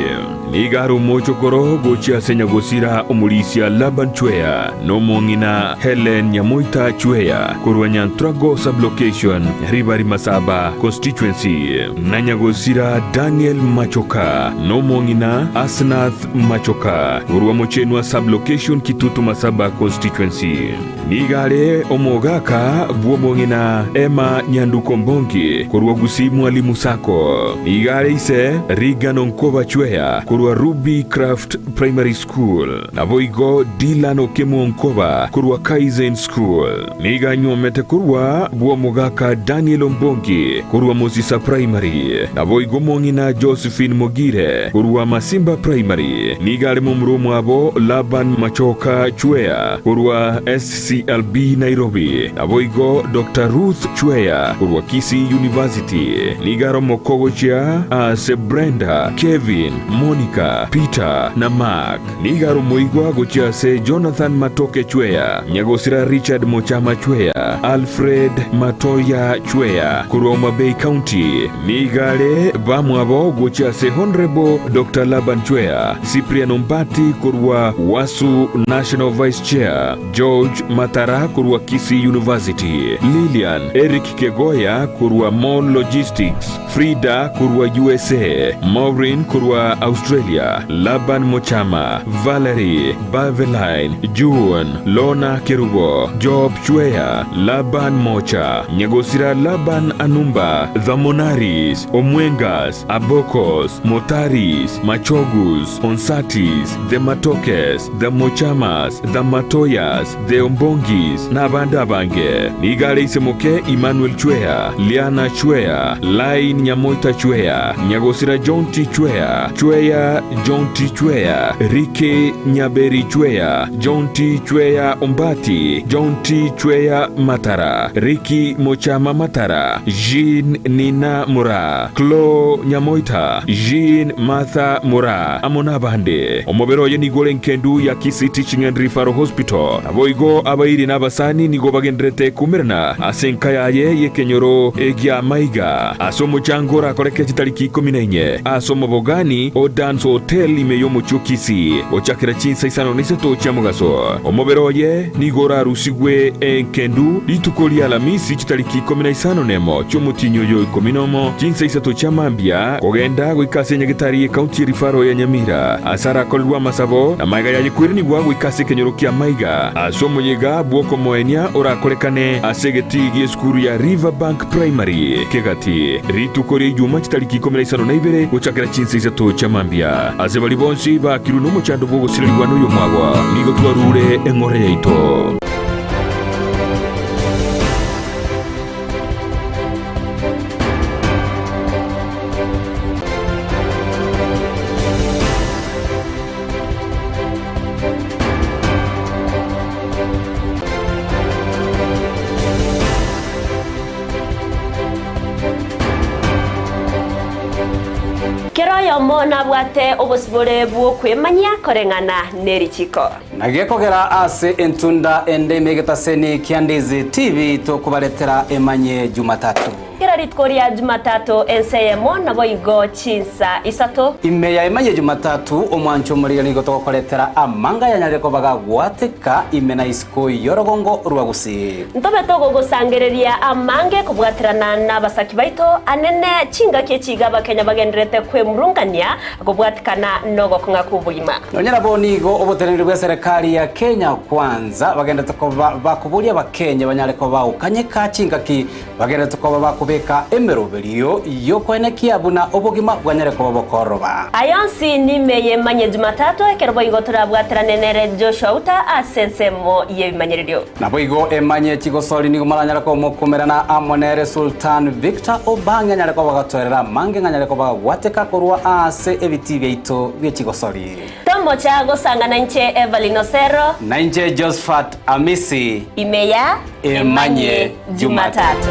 Nigo are omochokoro gochia ase nyagosira omorisia Laban Chweya na omong'ina Hellen Nyamoita Chweya korwa Nyantrago Sub-location, Ribari Masaba Constituency, na nyagosira Daniel Machoka na omong'ina Asnath Machoka korwa Mochenwa Sub-location, Kitutu Masaba Constituency. Nigo are omogaka bw'omong'ina Emma Nyanduko Mbongi korwa Gusii Mwalimu Sacco. Nigo are ise Reagan Onkoba Chweya korwa Ruby Craft Primary School. Naboigo Dylan Okemwa Onkoba korwa Kaizen School. Nigo anywa. anyuomete korwa bw'omogaka Daniel Ombongi korwa Mosisa Primary, naboigo omong'ina Josephine Mogire korwa Masimba Primary. Nigo are momura omwabo Laban Machoka Chweya korwa SCLB Nairobi, naboigo Doctor Ruth Chweya korwa Kisii University. Nigo are omoko gochia ase Brenda, Kevin, Monica, Peter na Mark. Nigo are omoigwa gochia ase Jonathan Matoke Chweya, Nyagosira Richard Mochama Chweya, Alfred Matoya Chweya korwa Homa Bay County. Nigo are bamwabo gochia ase Honourable Doctor Laban Chweya, Cyprian Ombati korwa Wasu National Vice Chair, George Matara korwa Kisii University, Lilian Eric Kegoya korwa Mall Logistics, Frida korwa USA, Maureen korwa Australia, Laban Mochama, Valerie, Baveline, June, Lorna Kerubo, Job Chweya, Laban Mocha, Nyagosira Laban Anumba, The Monaris, Omwengas, Abokos, Motaris, Machogus, Onsatis, The Matokes, The Mochamas, The Matoyas, The Ombongis, na abande abange. Nigo are ise moke Emmanuel Chweya, Liana Chweya, Line Nyamoita Chweya, Nyagosira John T. Chweya, Chweya John T. Chweya, Ricky Nyaberi Chweya, John T. Chweya Ombati, John T. Chweya Matara, Ricky Mochama Matara, Jean Nina Muraa, Chloe Nyamoita, Jean Martha Muraa, amo nabande. Omobere oye nigo ore enkendu ya Kisii Teaching and Referral Hospital. Naboigo abairi na abasani nigo bagendererete koumerana ase enka yaye y'ekenyoro gia Maiga ase omochango orakoreke chitariki ikomi na inye ase omobogani o Dance Hotel ime y'omochie o Kisii gochakera chinsa isano na isato chia mogaso. Omobere oye nigo orarusigwe enkendu rituko ria Alamisi chitariki ikomi na isano nemo chi'omotienyi oyo ikomi nomo chinsa isato chia mambia kogenda goika ase enyagetari y'ekaunti ye rifaro ya Nyamira ase arakorerwe amasabo na magega yaye kwerenigwa goika ase ekenyoro kia Maiga ase omoyega bw'okomoenia orakorekane ase egetii gi'esukuru ya Riverbank Primary Kegati rituko ria Ijuma chitariki ikomi na isano na ibere gochakera chinsa isato chia mambia. Ase baria bonsi baakirwe nomochando bw'ogosirerigwa noyomwabo nigo twarure eng'ora yaito. Kera oyomo nabwate obosibore bw'okwemanyia koreng'ana nerichiko. Na gekogera ase entunda ende ime egetaseni kia Ndizi TV tokobaretera emanye Jumatatu. Kera rituko ria Jumatatu ense eyemo naboigo chinsa isato. Ime ya emanye Jumatatu omwancho omoriri nigo togokoretera amanga yanyarire koba gagwateka ime na isiko y'orogongo rwa Gusii. Ntobe togogosangereria amange kobwaterana nabasaki baito anene chingaki echi iga abakenya bagendererete kwemurungania Kobwatikana nogokong'a kw'obogima. Nonya nabo nigo oboteneneri bw'eserekari ya Kenya Kwanza bagenderete koba bakoboria abakenya banyare koba bagokanyeka chingaki bagenderete koba bakobeka emeroberio y'okoenekia buna obogima bwanyare koba bokoroba. Aya onsi nime y'emanye Jumatatu ekero boigo torabwaterane nere Joshua Uta ase ensemo y'ebimanyererio. Naboigo emanye chigosori nigo moranyare komokumerana amo nere Sultan Victor Obange anyare koba gatoerera amange ng'anyare koba gagwateka korwa aase ebitii biaito bie chigosori. Tomocha gosangana inche Evelyn Osero. Na inche Josphat Amisi. Ime ya Emanye Jumatatu.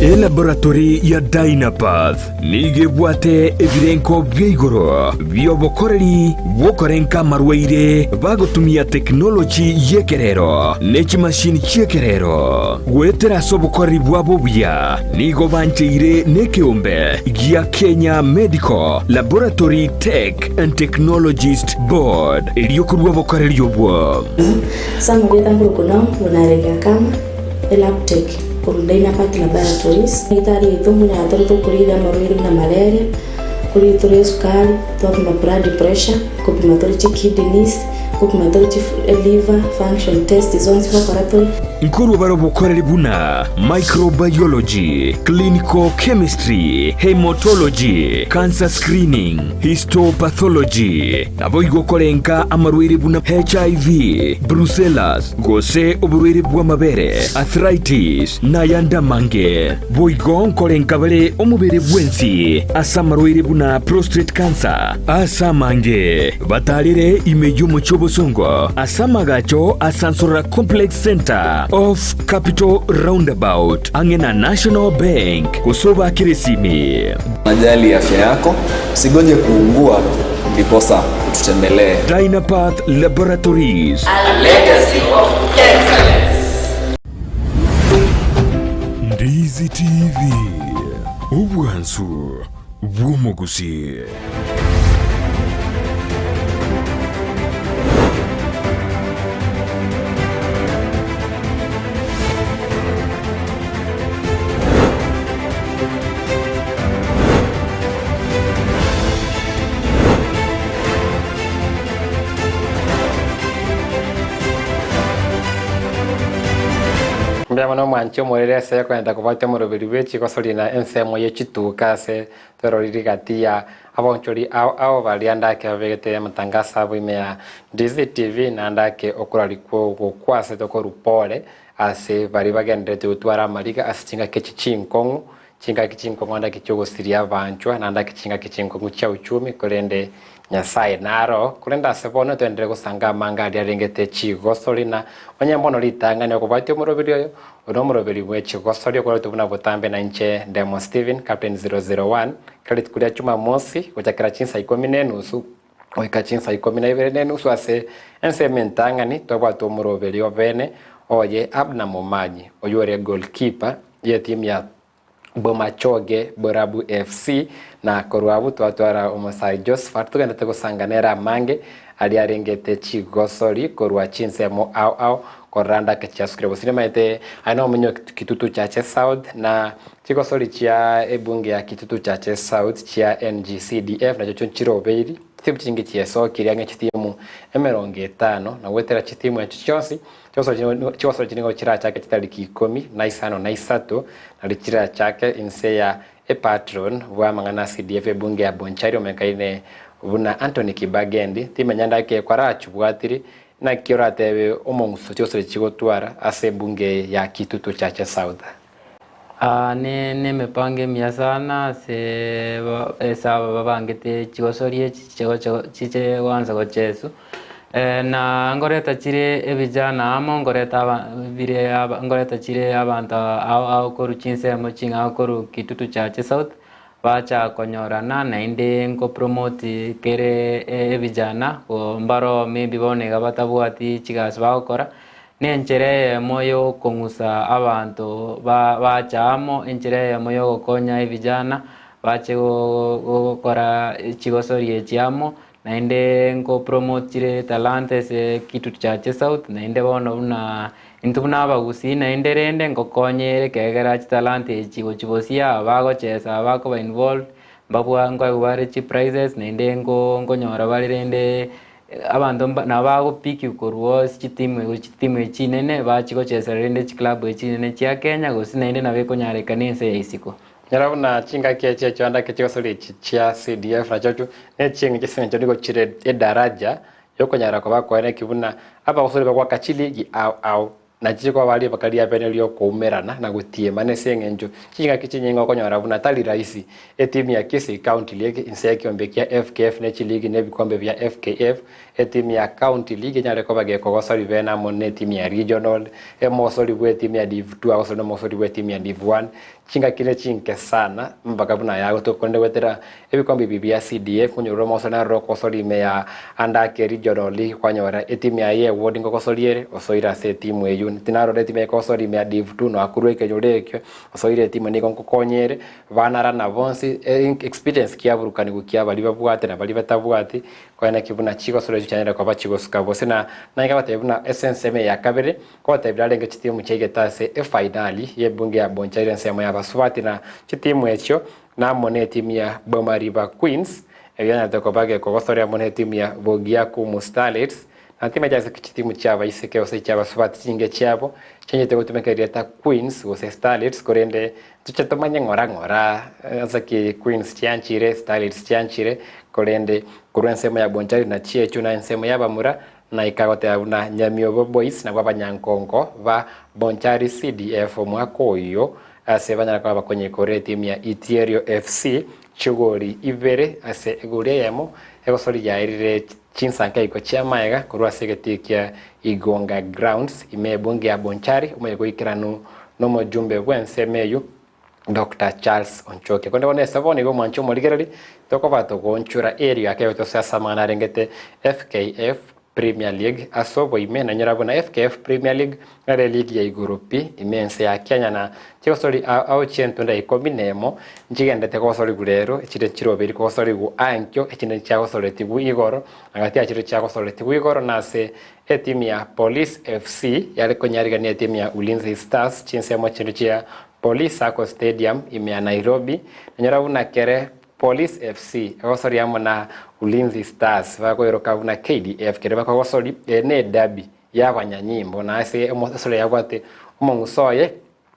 Elaboratory ya Dynapath nigo ebwate ebirenko bia igoro bi'obokoreri bw'okorenka amarwaire bagotumia tekinoloji y'ekerero ne chimashini chi'ekerero. Goetera ase obokoreri bwabo obuya nigo bancheire nekeombe gia Kenya Medical Laboratory Tech and Technologist Board erio korua obokoreri obwo. Sam Gwetha Nkurukuna Munarege Akama. Elabtech, korwa Dynapath Laboratories. Egitari yaito buna yatore tokorigia amarwaire buna malaria, Nkorigia tore esukari, twapima blood pressure, nkopima tore chikidneys, nkopima tore chi liver function test zonsi ngokora tore. Nkorwa bare obokoreri buna microbiology, clinical chemistry, haematology, cancer screening, histopathology, naboigo korenka amarwaire buna HIV, brucellas, gose oborwaire bw'amabere, arthritis, nayande amange. Boigo nkorenka bare omobere bwensi ase amarwaire buna prostate cancer, ase amange batarire ime y'omochie obosongo ase amagacho a Sansorora Complex Centre off Capital Roundabout ang'e na National Bank gose obakere esimi. Unajali afya yako, usigoje kuugua ndiposa ututembelee. Dynapath Laboratories. A legacy of excellence. Ndizi TV, obwansu bw'omogusii. Mbuya mono omwanchi omorere ase okogenda kobwatia omoroberi bwe chigosori na ensemo ye chituka ase tweroriri gati ya abaonchori ao ao baria ndake babegete amatangaso abo ime ya DCTV na ndake okorarikwa ogokwa ase tokorwa pore ase baria bagenderete gotwara amariga ase chingaki echi chinkong'u chingaki chinkong'u ndake chiogosiria abanchwa na ndake chingaki chinkong'u chia uchumi korende Nyasae naro, korende ase bono toenderere gosanga amanga aria arengete chigosori, na onye mbono ritang'ani okobwatia omoroberi oyo, oyo nomoroberi bwe chigosori okoretwe buna botambe na inche Ndemo Stephen, Captain 001, kera rituko ria Jumamosi, gochakera chinsa ikomi na enusu goika chinsa ikomi na ibere na enusu ase ensemo entang'ani twabwate omoroberi obene oye Abner Momanyi, oyio ore goalkeeper y'etimu ya Bomachoge Borabu FC, na korwa abwo twatwara omosae Josephat togendete gosanga nere amange aria arengete chigosori korwa chinsemo ao ao korora ndake chiasukire gose nimaete aye nomonye Kitutu Chache South na chigosori chia ebunge ya Kitutu Chache South chia NGCDF nachio chio nchirobeiri chitimu chinge chiesokire ang'e chitimu emerongo etano na goetera chitimu echio chionsi Chigosori echi nigo chirachake chitariki ikomi na isano na isato, nario chirachake inse ya epatron bw'amang'ana a CDF ebunge ya Bonchari omekaine buna Anthony Kibagendi. Timanya ndake kwarachibwatiri naki oratebe omong'uso chigosori echi chigotwara ase ebunge ya Kitutu Chache South. Aa ne nemepango emiya sana ase ase aba babangete chigosori echi chigocha chiche goansa gocheswa, na ngoreta chire ebijana amo, ngoreta aba bire aba ngoreta chire abanto ao ao korwa chinsemo ching'ao korwa Kitutu Chache South, bacha konyorana naende nkopromote kere ebijana go mbaro maybe bono iga batabwati chigasi bagokora. Nenchera eyemo y'okong'usa abanto bacha amo, enchera eyemo y'ogokonya ebijana bache gokora chigosori echi amo, naende nkopromote chire talanta ase Kitutu Chache South, naende bono buna intwe buna abagusii naende rende ngokonyere ekegera chitalanta echi gochia bosio aba bagochesa aba bakoba involved, mbabwa nkoegwa bare chiprizes naende nkonyora bare rende Abanto mba nabo bagopikigwa korwa ase chitimu gochia chitimu echi chinene, bachie gochesera rende chiclub echi chinene chia Kenya, gose naende nabo ekonyarekana ense ya isiko. Nyora buna chingaki echi echio chigosori echi chia CDF nachirochio neching'encho ase eng'encho nigo chire edaraja yokonyara koba koeneki buna abagosori bagoaka chiligi ao ao. Nachiche koba ribaga riabene ri'okoumerana na gotiemana ase engencho chingaki chinyinge okonyora buna tari raisi etimu ya Kisii County League inse y'ekiombe kia FKF ne chiligi na ebikombe bia FKF etimu ya County League enyare koba gekogosori bene amo netimu ya Regional emosori bw'etimu ya Div 2 agosori nomosori bw'etimu ya Div 1 Chingaki ne chinke sana mpaka buna yagotoka korende goetera ebikombe ebi bia CDF onyorore omosori naroro okosoria ime ya ande ake regional league kwanyora etimu yaye ye ward ngogosoria ere osoire ase etimu eywo tinarora etimu ekogosoria ime ya div 2 noakorwa ekenyoro ekio osoire etimu nigo ngokonya ere banarana bonsi experience kiaburukanigwa kia baria babwate na baria batabwati Korende naki buna chigosoro echio chianyare koba chigosuka bose na naye agatebia buna ase ensemo eye ya kabere Ngobatebia arenge chitimu chiaigete ase efainali y'ebunge ya Bonchari ensemo y'abasubati na chitimu echio na amo netimu ya Bomariba Queens erio yanyarete koba gekogosoria amo netimu ya Bogiakumu Starlets na timanyeti ase ki chitimu chi'abaiseke gose chi'abasubati chinge chiabo chianchete gotumeka erieta Queens gose Starlets korende Toche tomanye ng'ora ng'ora ase ki Queens chianchire, Starlets chianchire, korende korwa ensemo ya Bonchari na Chiechwo na ensemo y'abamura naika goteba buna Nyamiobo Boys nabwo abanyankonko ba Bonchari CDF omwaka oyo ase banyara koba bakonyekorera etimu ya Itierio FC chigori ibere ase egori eyemo egosori yaerire chinsanka chi'amaega korwa ase egetii kia Igonga Grounds ime ebunge ya Bonchari omonye goikeranu nomojumbe bw'ensemo eyio Doctor Charles Onchoke. Korende bono ase bono igo omwanchi omorigereri tokoba togoonchora erio ake gotose ase amang'ana arengete FKF Premier League ase oboime nanyora buna FKF Premier League nere eligi ya igoro pi ime ense ya Kenya na chigosori ao ao chi'entunda ikomi nemo nchigendete gosorigwa rero echinde nchiroberi gosorigwa ankio echinde nchiagosoretigwe igoro na gati ya chiria chiagosoretigwe igoro nase Etimu ya Police FC yare konyarigania etimu ya Ulinzi Stars chinsemo chinde chia Police Sacco Stadium ime ya Nairobi. Nanyora buna kere Police FC egosoria amo na Ulinzi Stars bakoiroka buna KDF kere bakogosori eye ne edabi y'abanyanyimbo na ase esore yabwate omong'uso oye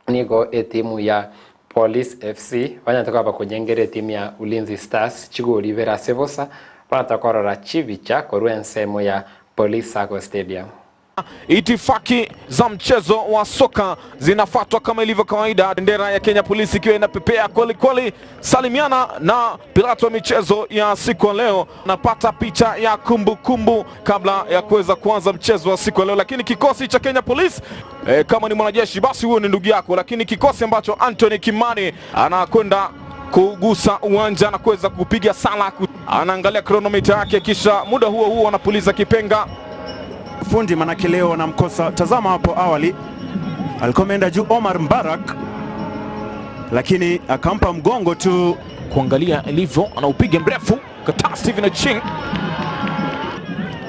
nigo etimu ya Police FC banyarete koba bakonyengera etimu ya Ulinzi Stars chigori ibere ase bosa banata korora chibicha korwa ensemo ya Police Sacco Stadium. Itifaki za mchezo wa soka zinafuatwa kama ilivyo kawaida, bendera ya Kenya Police ikiwa inapepea kweli kweli. Salimiana na Pilato wa michezo ya siku ya leo, napata picha ya kumbukumbu kumbu kabla ya kuweza kuanza mchezo wa siku ya leo. Lakini kikosi cha Kenya Police e, kama ni mwanajeshi basi huyo ni ndugu yako, lakini kikosi ambacho Anthony Kimani anakwenda kugusa uwanja na kuweza kupiga sala, anaangalia kronomita yake, kisha muda huo huo anapuliza kipenga fundi manake leo wanamkosa. Tazama hapo awali alikuwa ameenda juu Omar Mbarak, lakini akampa mgongo tu. Kuangalia ilivyo, anaupiga mrefu kataa Steven Ocheng.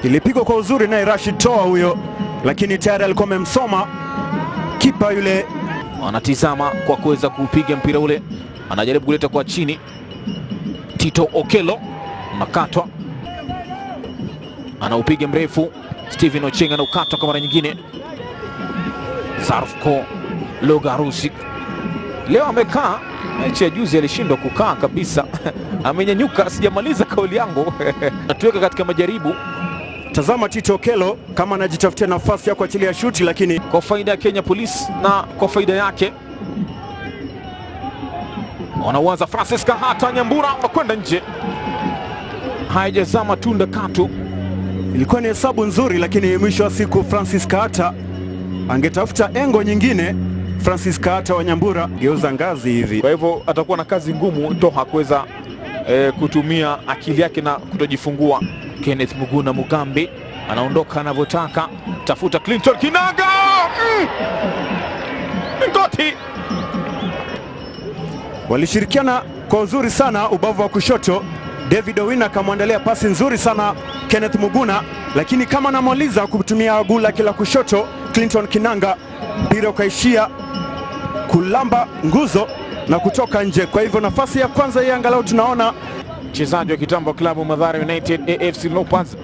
Ilipigwa kwa uzuri naye Rashid Toa huyo, lakini tayari alikuwa amemsoma kipa yule. Anatizama kwa kuweza kuupiga mpira ule, anajaribu kuleta kwa chini. Tito Okello unakatwa, anaupiga mrefu Steven Ocheng anaukatwa kwa mara nyingine. Zarfko Logarusic leo amekaa, mechi ya juzi alishindwa kukaa kabisa amenyanyuka, sijamaliza kauli yangu natuweka katika majaribu. Tazama Tito Okello kama anajitafutia nafasi ya kuachilia shuti, lakini kwa faida ya Kenya Police na kwa faida yake wanauanza. Francis Kahata Nyambura unakwenda nje, haijazaa matunda katu. Ilikuwa ni hesabu nzuri, lakini mwisho wa siku Francis Kahata angetafuta engo nyingine. Francis Kahata wa Nyambura geuza ngazi hivi. Kwa hivyo atakuwa na kazi ngumu Toha kuweza kutumia akili yake na kutojifungua. Kenneth Muguna Mugambi anaondoka anavyotaka, tafuta Clinton Kinanga Ngoti Walishirikiana kwa uzuri sana ubavu wa kushoto. David Owino akamwandalia pasi nzuri sana Kenneth Muguna, lakini kama anamaliza kutumia guu lake la kushoto Clinton Kinanga, mpira ukaishia kulamba nguzo na kutoka nje. Kwa hivyo nafasi ya kwanza hii angalau tunaona mchezaji wa kitambo klabu Mathare United AFC Leopards,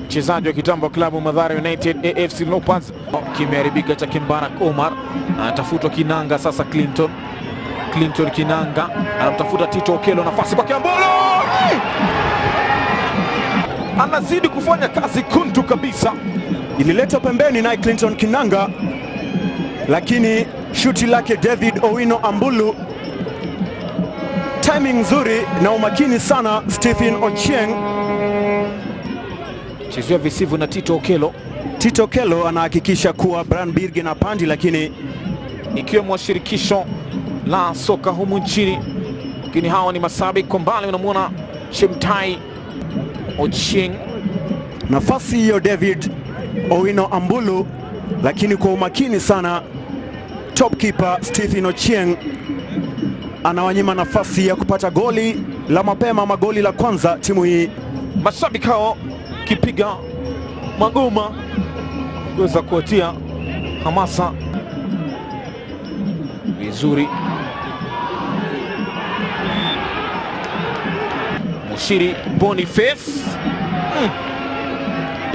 mchezaji wa kitambo klabu Mathare United AFC Leopards. Kimeharibika cha Kimbarak Omar, anatafutwa Kinanga sasa. Clinton Clinton Kinanga anamtafuta Tito Okello, nafasi kwa Kiambolo, anazidi kufanya kazi kuntu kabisa. Ililetwa pembeni naye Clinton Kinanga, lakini shuti lake David Owino Ambulu, timing nzuri na umakini sana Stephen Ochieng. Chezewa visivu na Tito Okello. Tito Okello anahakikisha kuwa Brian Birge na pandi, lakini ikiwemo shirikisho la soka humu nchini, lakini hawa ni mashabiki kwa mbali, unamwona Chemtai Ochieng. Nafasi hiyo David Owino Ambulu, lakini kwa umakini sana top keeper Stephen Ochieng anawanyima nafasi ya kupata goli la mapema ama goli la kwanza timu hii. Mashabiki hao kipiga magoma kuweza kuwatia hamasa vizuri. Mushiri Boniface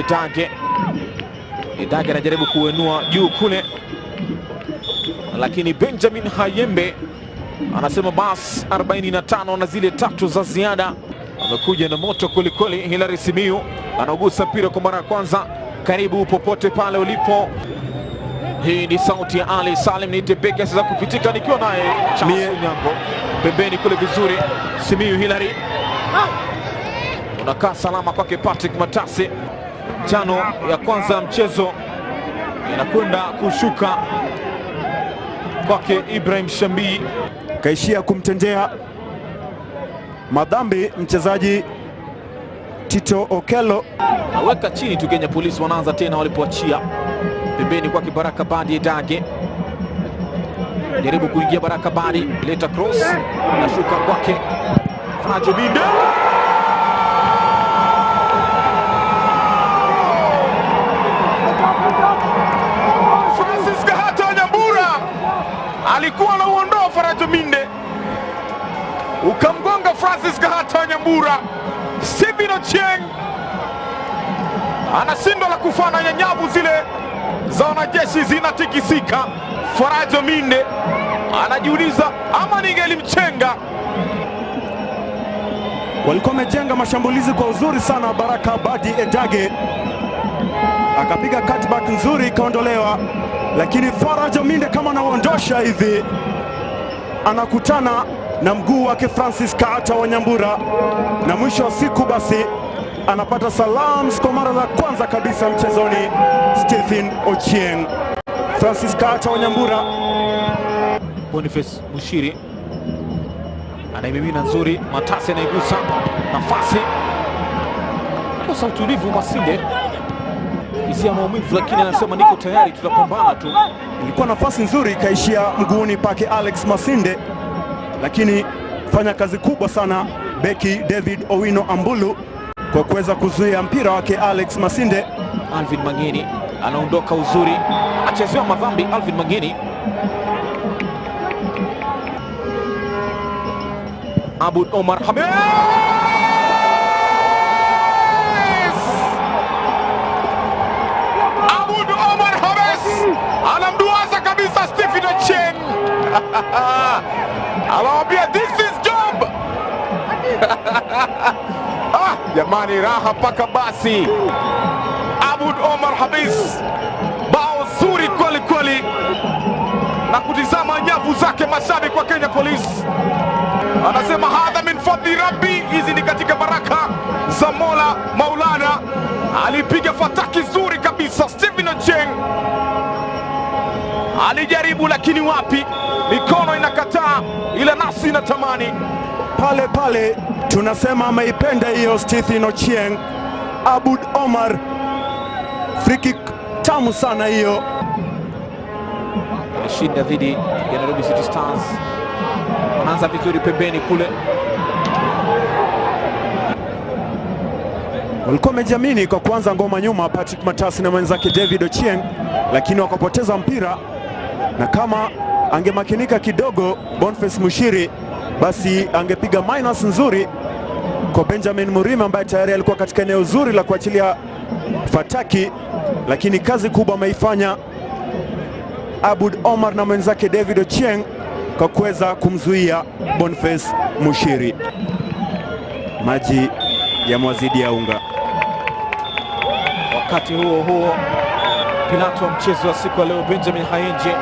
Itage Itage anajaribu kuenua juu kule, lakini Benjamin Hayembe anasema bas 45 na zile tatu za ziada. Amekuja na moto kwelikweli. Hilary Simiyu anaugusa mpira kwa mara ya kwanza. Karibu popote pale ulipo. Hii ni sauti ya Ali Salim, niite beki asiweza kupitika, nikiwa naye Charles Onyango pembeni kule vizuri. Simiyu Hilary unakaa salama kwake Patrick Matasi. Njano ya kwanza ya mchezo inakwenda kushuka kwake Ibrahim Shambii. Kaishia kumtendea madhambi mchezaji Tito Okello. Naweka chini tu, Kenya Police wanaanza tena walipoachia pembeni kwake Baraka Badi Edage, jaribu kuingia Baraka Badi, leta cross, nashuka kwake Frajo Binde. Francis Kahata Nyambura alikuwa anauondoa Farajo Minde, ukamgonga Francis Kahata Nyambura. Stephen Ochieng anashindwa la kufana, nyanyavu zile za wanajeshi zinatikisika. Farajo Minde anajiuliza ama ningelimchenga. Walikuwa wamejenga mashambulizi kwa uzuri sana. Baraka Badi Edage akapiga cutback nzuri ikaondolewa, lakini Faraja Minde kama anauondosha hivi, anakutana na mguu wake Francis Kaata wa Nyambura, na mwisho wa siku basi anapata salams kwa mara za kwanza kabisa mchezoni. Stephen Ochieng, Francis Kaata wa Nyambura. Boniface Mushiri anaimimina nzuri, Matasi anaigusa nafasi, kosa utulivu Masinde, hisia maumivu, lakini anasema niko tayari, tutapambana tu. Ilikuwa nafasi nzuri ikaishia mguuni pake Alex Masinde, lakini fanya kazi kubwa sana beki David Owino Ambulu kwa kuweza kuzuia mpira wake Alex Masinde. Alvin Mangeni anaondoka uzuri, achezewa madhambi Alvin Mangeni. Abud Omar Hamis Abud Omar Hamis anamduaza kabisa Stephen Ochieng anamwambia this is job. Ah, jamani, raha paka basi. Abud Omar Hamis, bao zuri kweli kweli, na kutizama nyavu zake mashabiki wa Kenya Police anasema hadha min fadli rabbi, hizi ni katika baraka za Mola Maulana. Alipiga fataki zuri kabisa Stephen Ochieng alijaribu, lakini wapi, mikono inakataa, ila nafsi inatamani. Pale pale tunasema ameipenda hiyo Stephen Ochieng. Abud Omar, free kick tamu sana hiyo. Alishinda dhidi ya Nairobi City Stars, wanaanza vizuri pembeni kule. Walikuwa wamejiamini kwa kuanza ngoma nyuma, Patrick Matasi na mwenzake David Ochieng, lakini wakapoteza mpira, na kama angemakinika kidogo Boniface Mushiri, basi angepiga minus nzuri kwa Benjamin Murima ambaye tayari alikuwa katika eneo zuri la kuachilia fataki, lakini kazi kubwa ameifanya Abud Omar na mwenzake David Ochieng kwa kuweza kumzuia Boniface Mushiri. Maji yamewazidi ya unga. Wakati huo huo, Pilato wa mchezo wa siku ya leo Benjamin Hayenje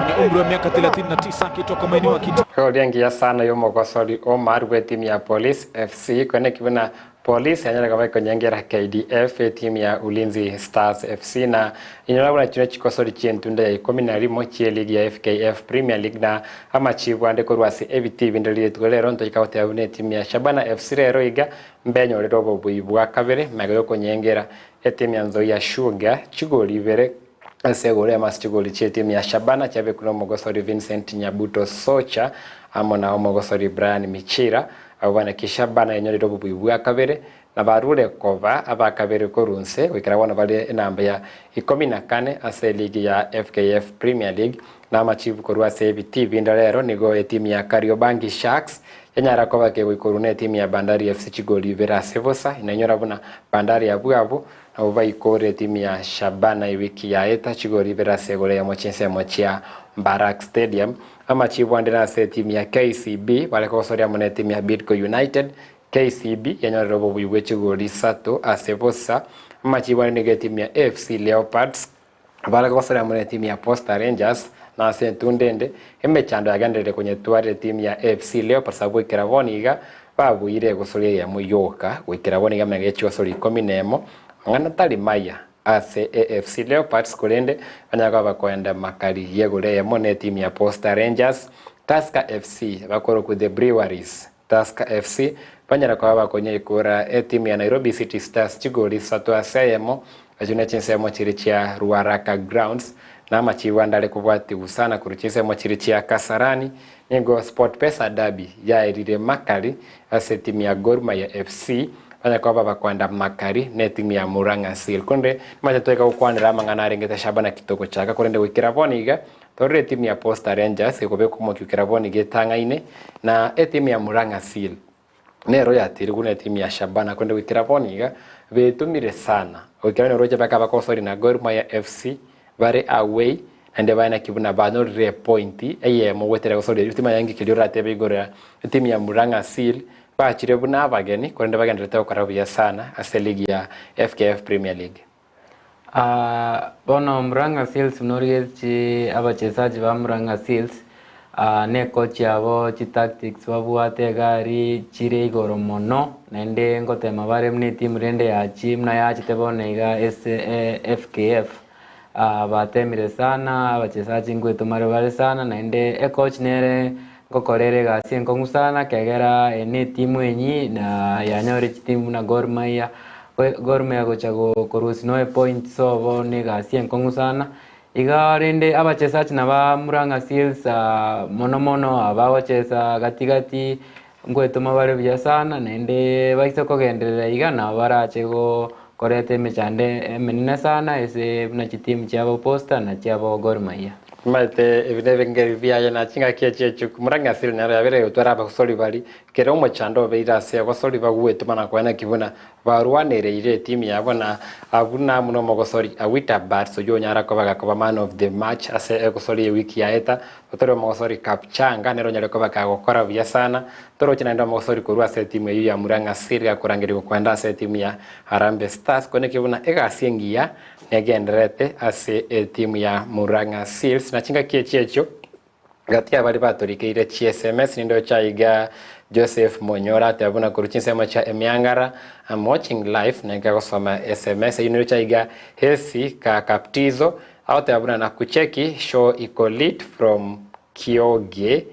mwenye umri wa miaka 39 akitoka maeneo ya Kitale. Oria sana yomogosori Omar gwe timu ya Police FC kwene kibuna Police yanyaraga baikonyengera KDF timu ya Ulinzi Stars FC na inyora chino chikosori chientunda ya 11 chie ligi ya FKF Premier League na amachibwande korwase ebiti binde rietuko rero ntoikagotea buna etimu ya Shabana FC rero iga mbenyorere obobui bwa kabere maega yokonyengera etimu ya Nzoia Sugar chigoli ibere ase egoro ya chigoli chia etimu ya Shabana chiabekire omogosori Vincent Nyabuto Socha amo na omogosori Brian Michira abo banaki Shabana enyorire obobui bwa kabere na barure koba abakabere korunse goikera bono bare enamba ya 14 ase ligi ya FKF Premier League na amachibu korwa ase ebiti binde rero nigo etimu ya Kariobangi Sharks Enyara koba kegoikorwa netimu ya Bandari FC chigoli ibere ase bosa, inainyora buna Bandari abwo abwo nabwo baikore etimu ya Shabana ewiki yaeta chigoli ibere ase egoro eyemo chinsemo chia Mbarak Stadium. Amachibu ande nase etimu ya KCB bare kogosoria amo netimu ya Bidco United. KCB yanyorire obobui bwe chigoli isato ase bosa. Amachibu ande nigo etimu ya AFC Leopards Bare gosoria amo netimu ya Posta Rangers, na ase entunda ende, emechando yagenderire konyetwarera etimu ya AFC Leopards abwo goikera bono iga babuire egosoria eyemo yoka goikera bono iga amaiga ye chigosori ikomi na emo, amang'ana tari maya ase AFC Leopards korende banyare koba bakoenda makari y'egoro eyemo na etimu ya Posta Rangers. Tusker FC bakorokwa The Breweries Tusker FC banyare koba bakonyeikora etimu ya Nairobi City Stars chigoli isato ase eyemo, echio ne chinsemo chiria chia Ruaraka Grounds, na amachibu ande are kobwatigwa sana korwa chinsemo chiria chia Kasarani. Nigo SportPesa Derby yaerire makari ase etimu ya Gor Mahia FC banyare koba bakoenda makari na etimu ya Murang'a Seal. Korende nimachete toika gokwanera amang'ana arengete Shabana Kitogochaka korende goikera bono iga Torore etimu ya Posta Rangers ekobekwa omokia keraboni getang'aine na etimu ya Murang'a Seal nero yatirigwe na etimu ya Shabana korende goikera bono iga betomire sana goikera onye oroche bakaba bakosoria na Gor Mahia FC bare away naende baye naki buna banyorire epointi eyemo goetera gosoria erio timanya nki keria oratebe igoro ya etimu ya Murang'a Seal bachire buna abageni korende bagendererete gokora buya sana ase ligi ya FKF Premier League. Bono Murang'a Seals buna origetie abachesaji ba Murang'a Seals, ne coach yabo chitactics babwate egari chire igoro mono, naende ngotema bare buna etimu rende yachie buna yachete bono iga ase FKF, batemire sana, abachesaji nkoetomare bare sana, naende ecoach nere ngokora ere egasi enkong'u sana, ekiagera eye ne etimu enyia na yanyore chitimu buna Gor Mahia, Gor Mahia gocha korusia noe points obo na egasi enkong'u sana. Iga rende abachesachi naba Murang'a Seals mono mono abagochesa gati gati nkoetoma bare buya sana naende baise kogenderera iga nabo barache koreta emechando emenene sana ase buna chitimu chiabo Posta na chiabo Gor Mahia. Omanyete ebi nebengeri biaye na chingaki echi echiku Murang'a Seal nero yabeire egotwara abasori baria kera omochando obeire ase abasori bagwetoma na koena ki buna Barwanereire etimu yabo na abwo namo nomogosori Awita Bats oyio onyara koba gakoba man of the match ase egosori ewiki yaeta. Totore omogosori Kapchanga nere onyare koba kagokora buya sana. Toroche naende omogosori korwa ase etimu eyio ya Murang'a Seal gakorangerigwa koenda ase etimu ya Harambee Stars koenekia buna egasi engiya negendererete ase etimu ya Murang'a Seals na chingaki echio echio Gati y'abaria batorikeire chiSMS nindoche aiga Joseph Monyora ateba buna korwa chinsemo chia Emiangara, I'm watching live nainka gosoma SMS eyio nindoche aiga Hesi ka Kaptizo agoteba buna nakucheki show iko lit from Kioge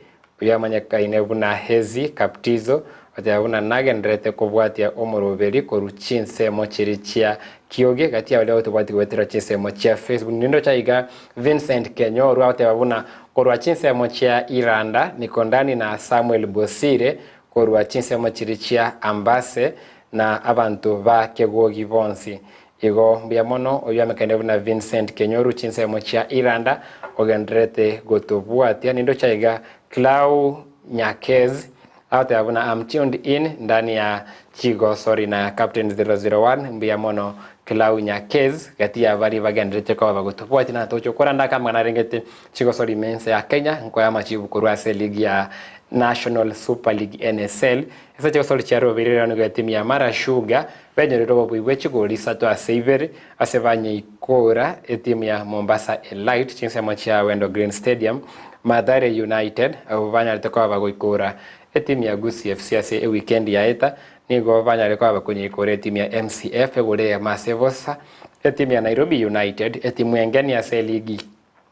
oyio amanyekaine buna Hezi Kaptizo Goteba buna nagendererete kobwatia omoroberi korwa chinsemo chiria chia Kioge gati ya baria bagotobwatia goetera chinsemo chia Facebook. Nindoche aiga Vincent Kenyoru agoteba buna korwa chinsemo chia Iranda, Mikondani na Samuel Bosire korwa chinsemo chiria chia Ambase na abanto ba Kegogi bonsi. Igo mbuya mono oyio amekaine buna Vincent Kenyoru chinsemo chia Iranda ogendererete gotobwatia. Nindoche aiga Clau Nyakez Agoteba buna am tuned in ndani ya chigosori na Captain 001 mbuya mono Clau Nyakez gati ya baria bagenderete koba bagotobwatia na toche koranda aka amang'ana arengete chigosori ime ense ya Kenya nkoya amachibu korwa ase ligi ya National Super League NSL ase chigosori chia robeire rero nigo etimu ya Mara Sugar benyorire obobui bwe chigori isato ase ibere ase banyeikora etimu ya Mombasa Elite chinsemo chia Wendo Green Stadium Mathare United, abwo banyarete koba bagoikora etimu ya Gusii FC ase ewikendi yaeta, nigo banyare koba bakonyeikora etimu ya MCF egure eyemo ase bosa, etimu ya Nairobi United, etimu engeni ase eligi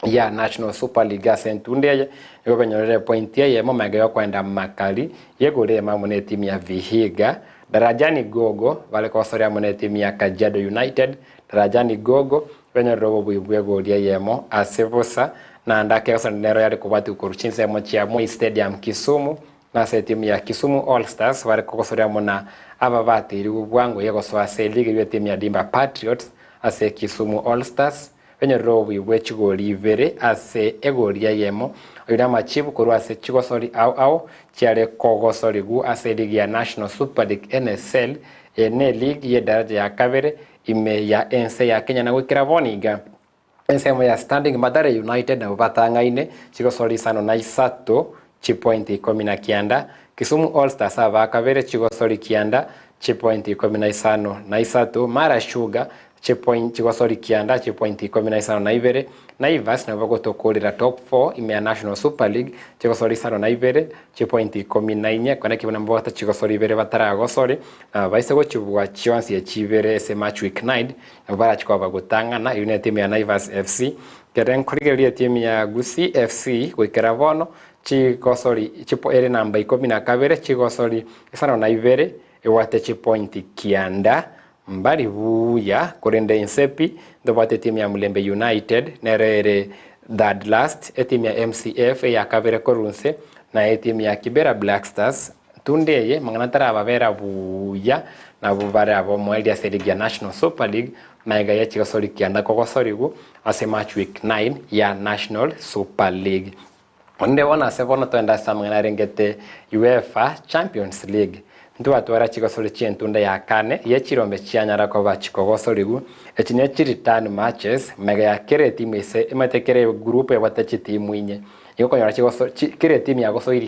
ya National Super League ase entunda eye, nigo benyorire epointi eyemo magega yokoenda makari yegure eyemo amo na etimu ya Vihiga. Darajani Gogo bare gosoria amo na etimu ya Kajiado United, Darajani Gogo benyorire obobui bw'egori eyemo ase bosa, Naende akegosana nero yare kobwatigwa korwa chinsemo chia Moi Stadium Kisumu, na ase etimu ya Kisumu All Stars bare kogosoria amo na aba bateirigwe bwango ye gosoa ase eligi y'etimu ya Dimba Patriots ase Kisumu All Stars. Benyorire obuya bwe chigori ibere ase egori eyemo. Oyio namachibu korwa ase chigosori ao ao chiare kogosorigwa ase eligi ya National Super League, NSL, eye ne league y'edaraja ya kabere ime ya ense ya Kenya na goikera bono iga. Ensemo ya standing Mathare United nabo batang'aine chigosori isano na isato chipointi ikomi na kianda, Kisumu All Stars aba kabere chigosori kianda chipointi ikomi na isano na isato, Mara Sugar chipoint chigosori kianda chipointi ikomi na isano na ibere, Naivas nabo bagotokorera top 4 ime ya National Super League chigosori isano na ibere chipointi ikomi na inye, kona ekio nabo chigosori ibere bataragosori na baise gochibua chionsi echibere ase match week 9 nabo barachikoba bagotang'ana. Eyio ne timu ya Naivas FC. Kere nkorigereria etimu ya Gusii FC goikera bono chigosori chipo ere namba 12 chigosori isano na ibere ebwate chipointi kianda mbari buya korende insepi ntobwate etimu ya Mulembe United nere ere third last, etimu ya MCF eyakabere korunse na etimu ya Kibera Black Stars tunde eye mang'ana tarababera buya nabo bare abo moeria ase ligi ya National Super League maiga ya chigosori kianda kogosorigu ase match week 9 ya National Super League. Onde bono ase bono twenda ase amang'ana arengete UEFA Champions League. Ntwatwara chigosori chi'entunda ya kane ye chirombe chianyara koba chikogosorigu echi ne chireturn matches mega ya kera etimu ase emate kera group ebwate chitimu inye igo okonyora chigoso kera etimu yagosoiri.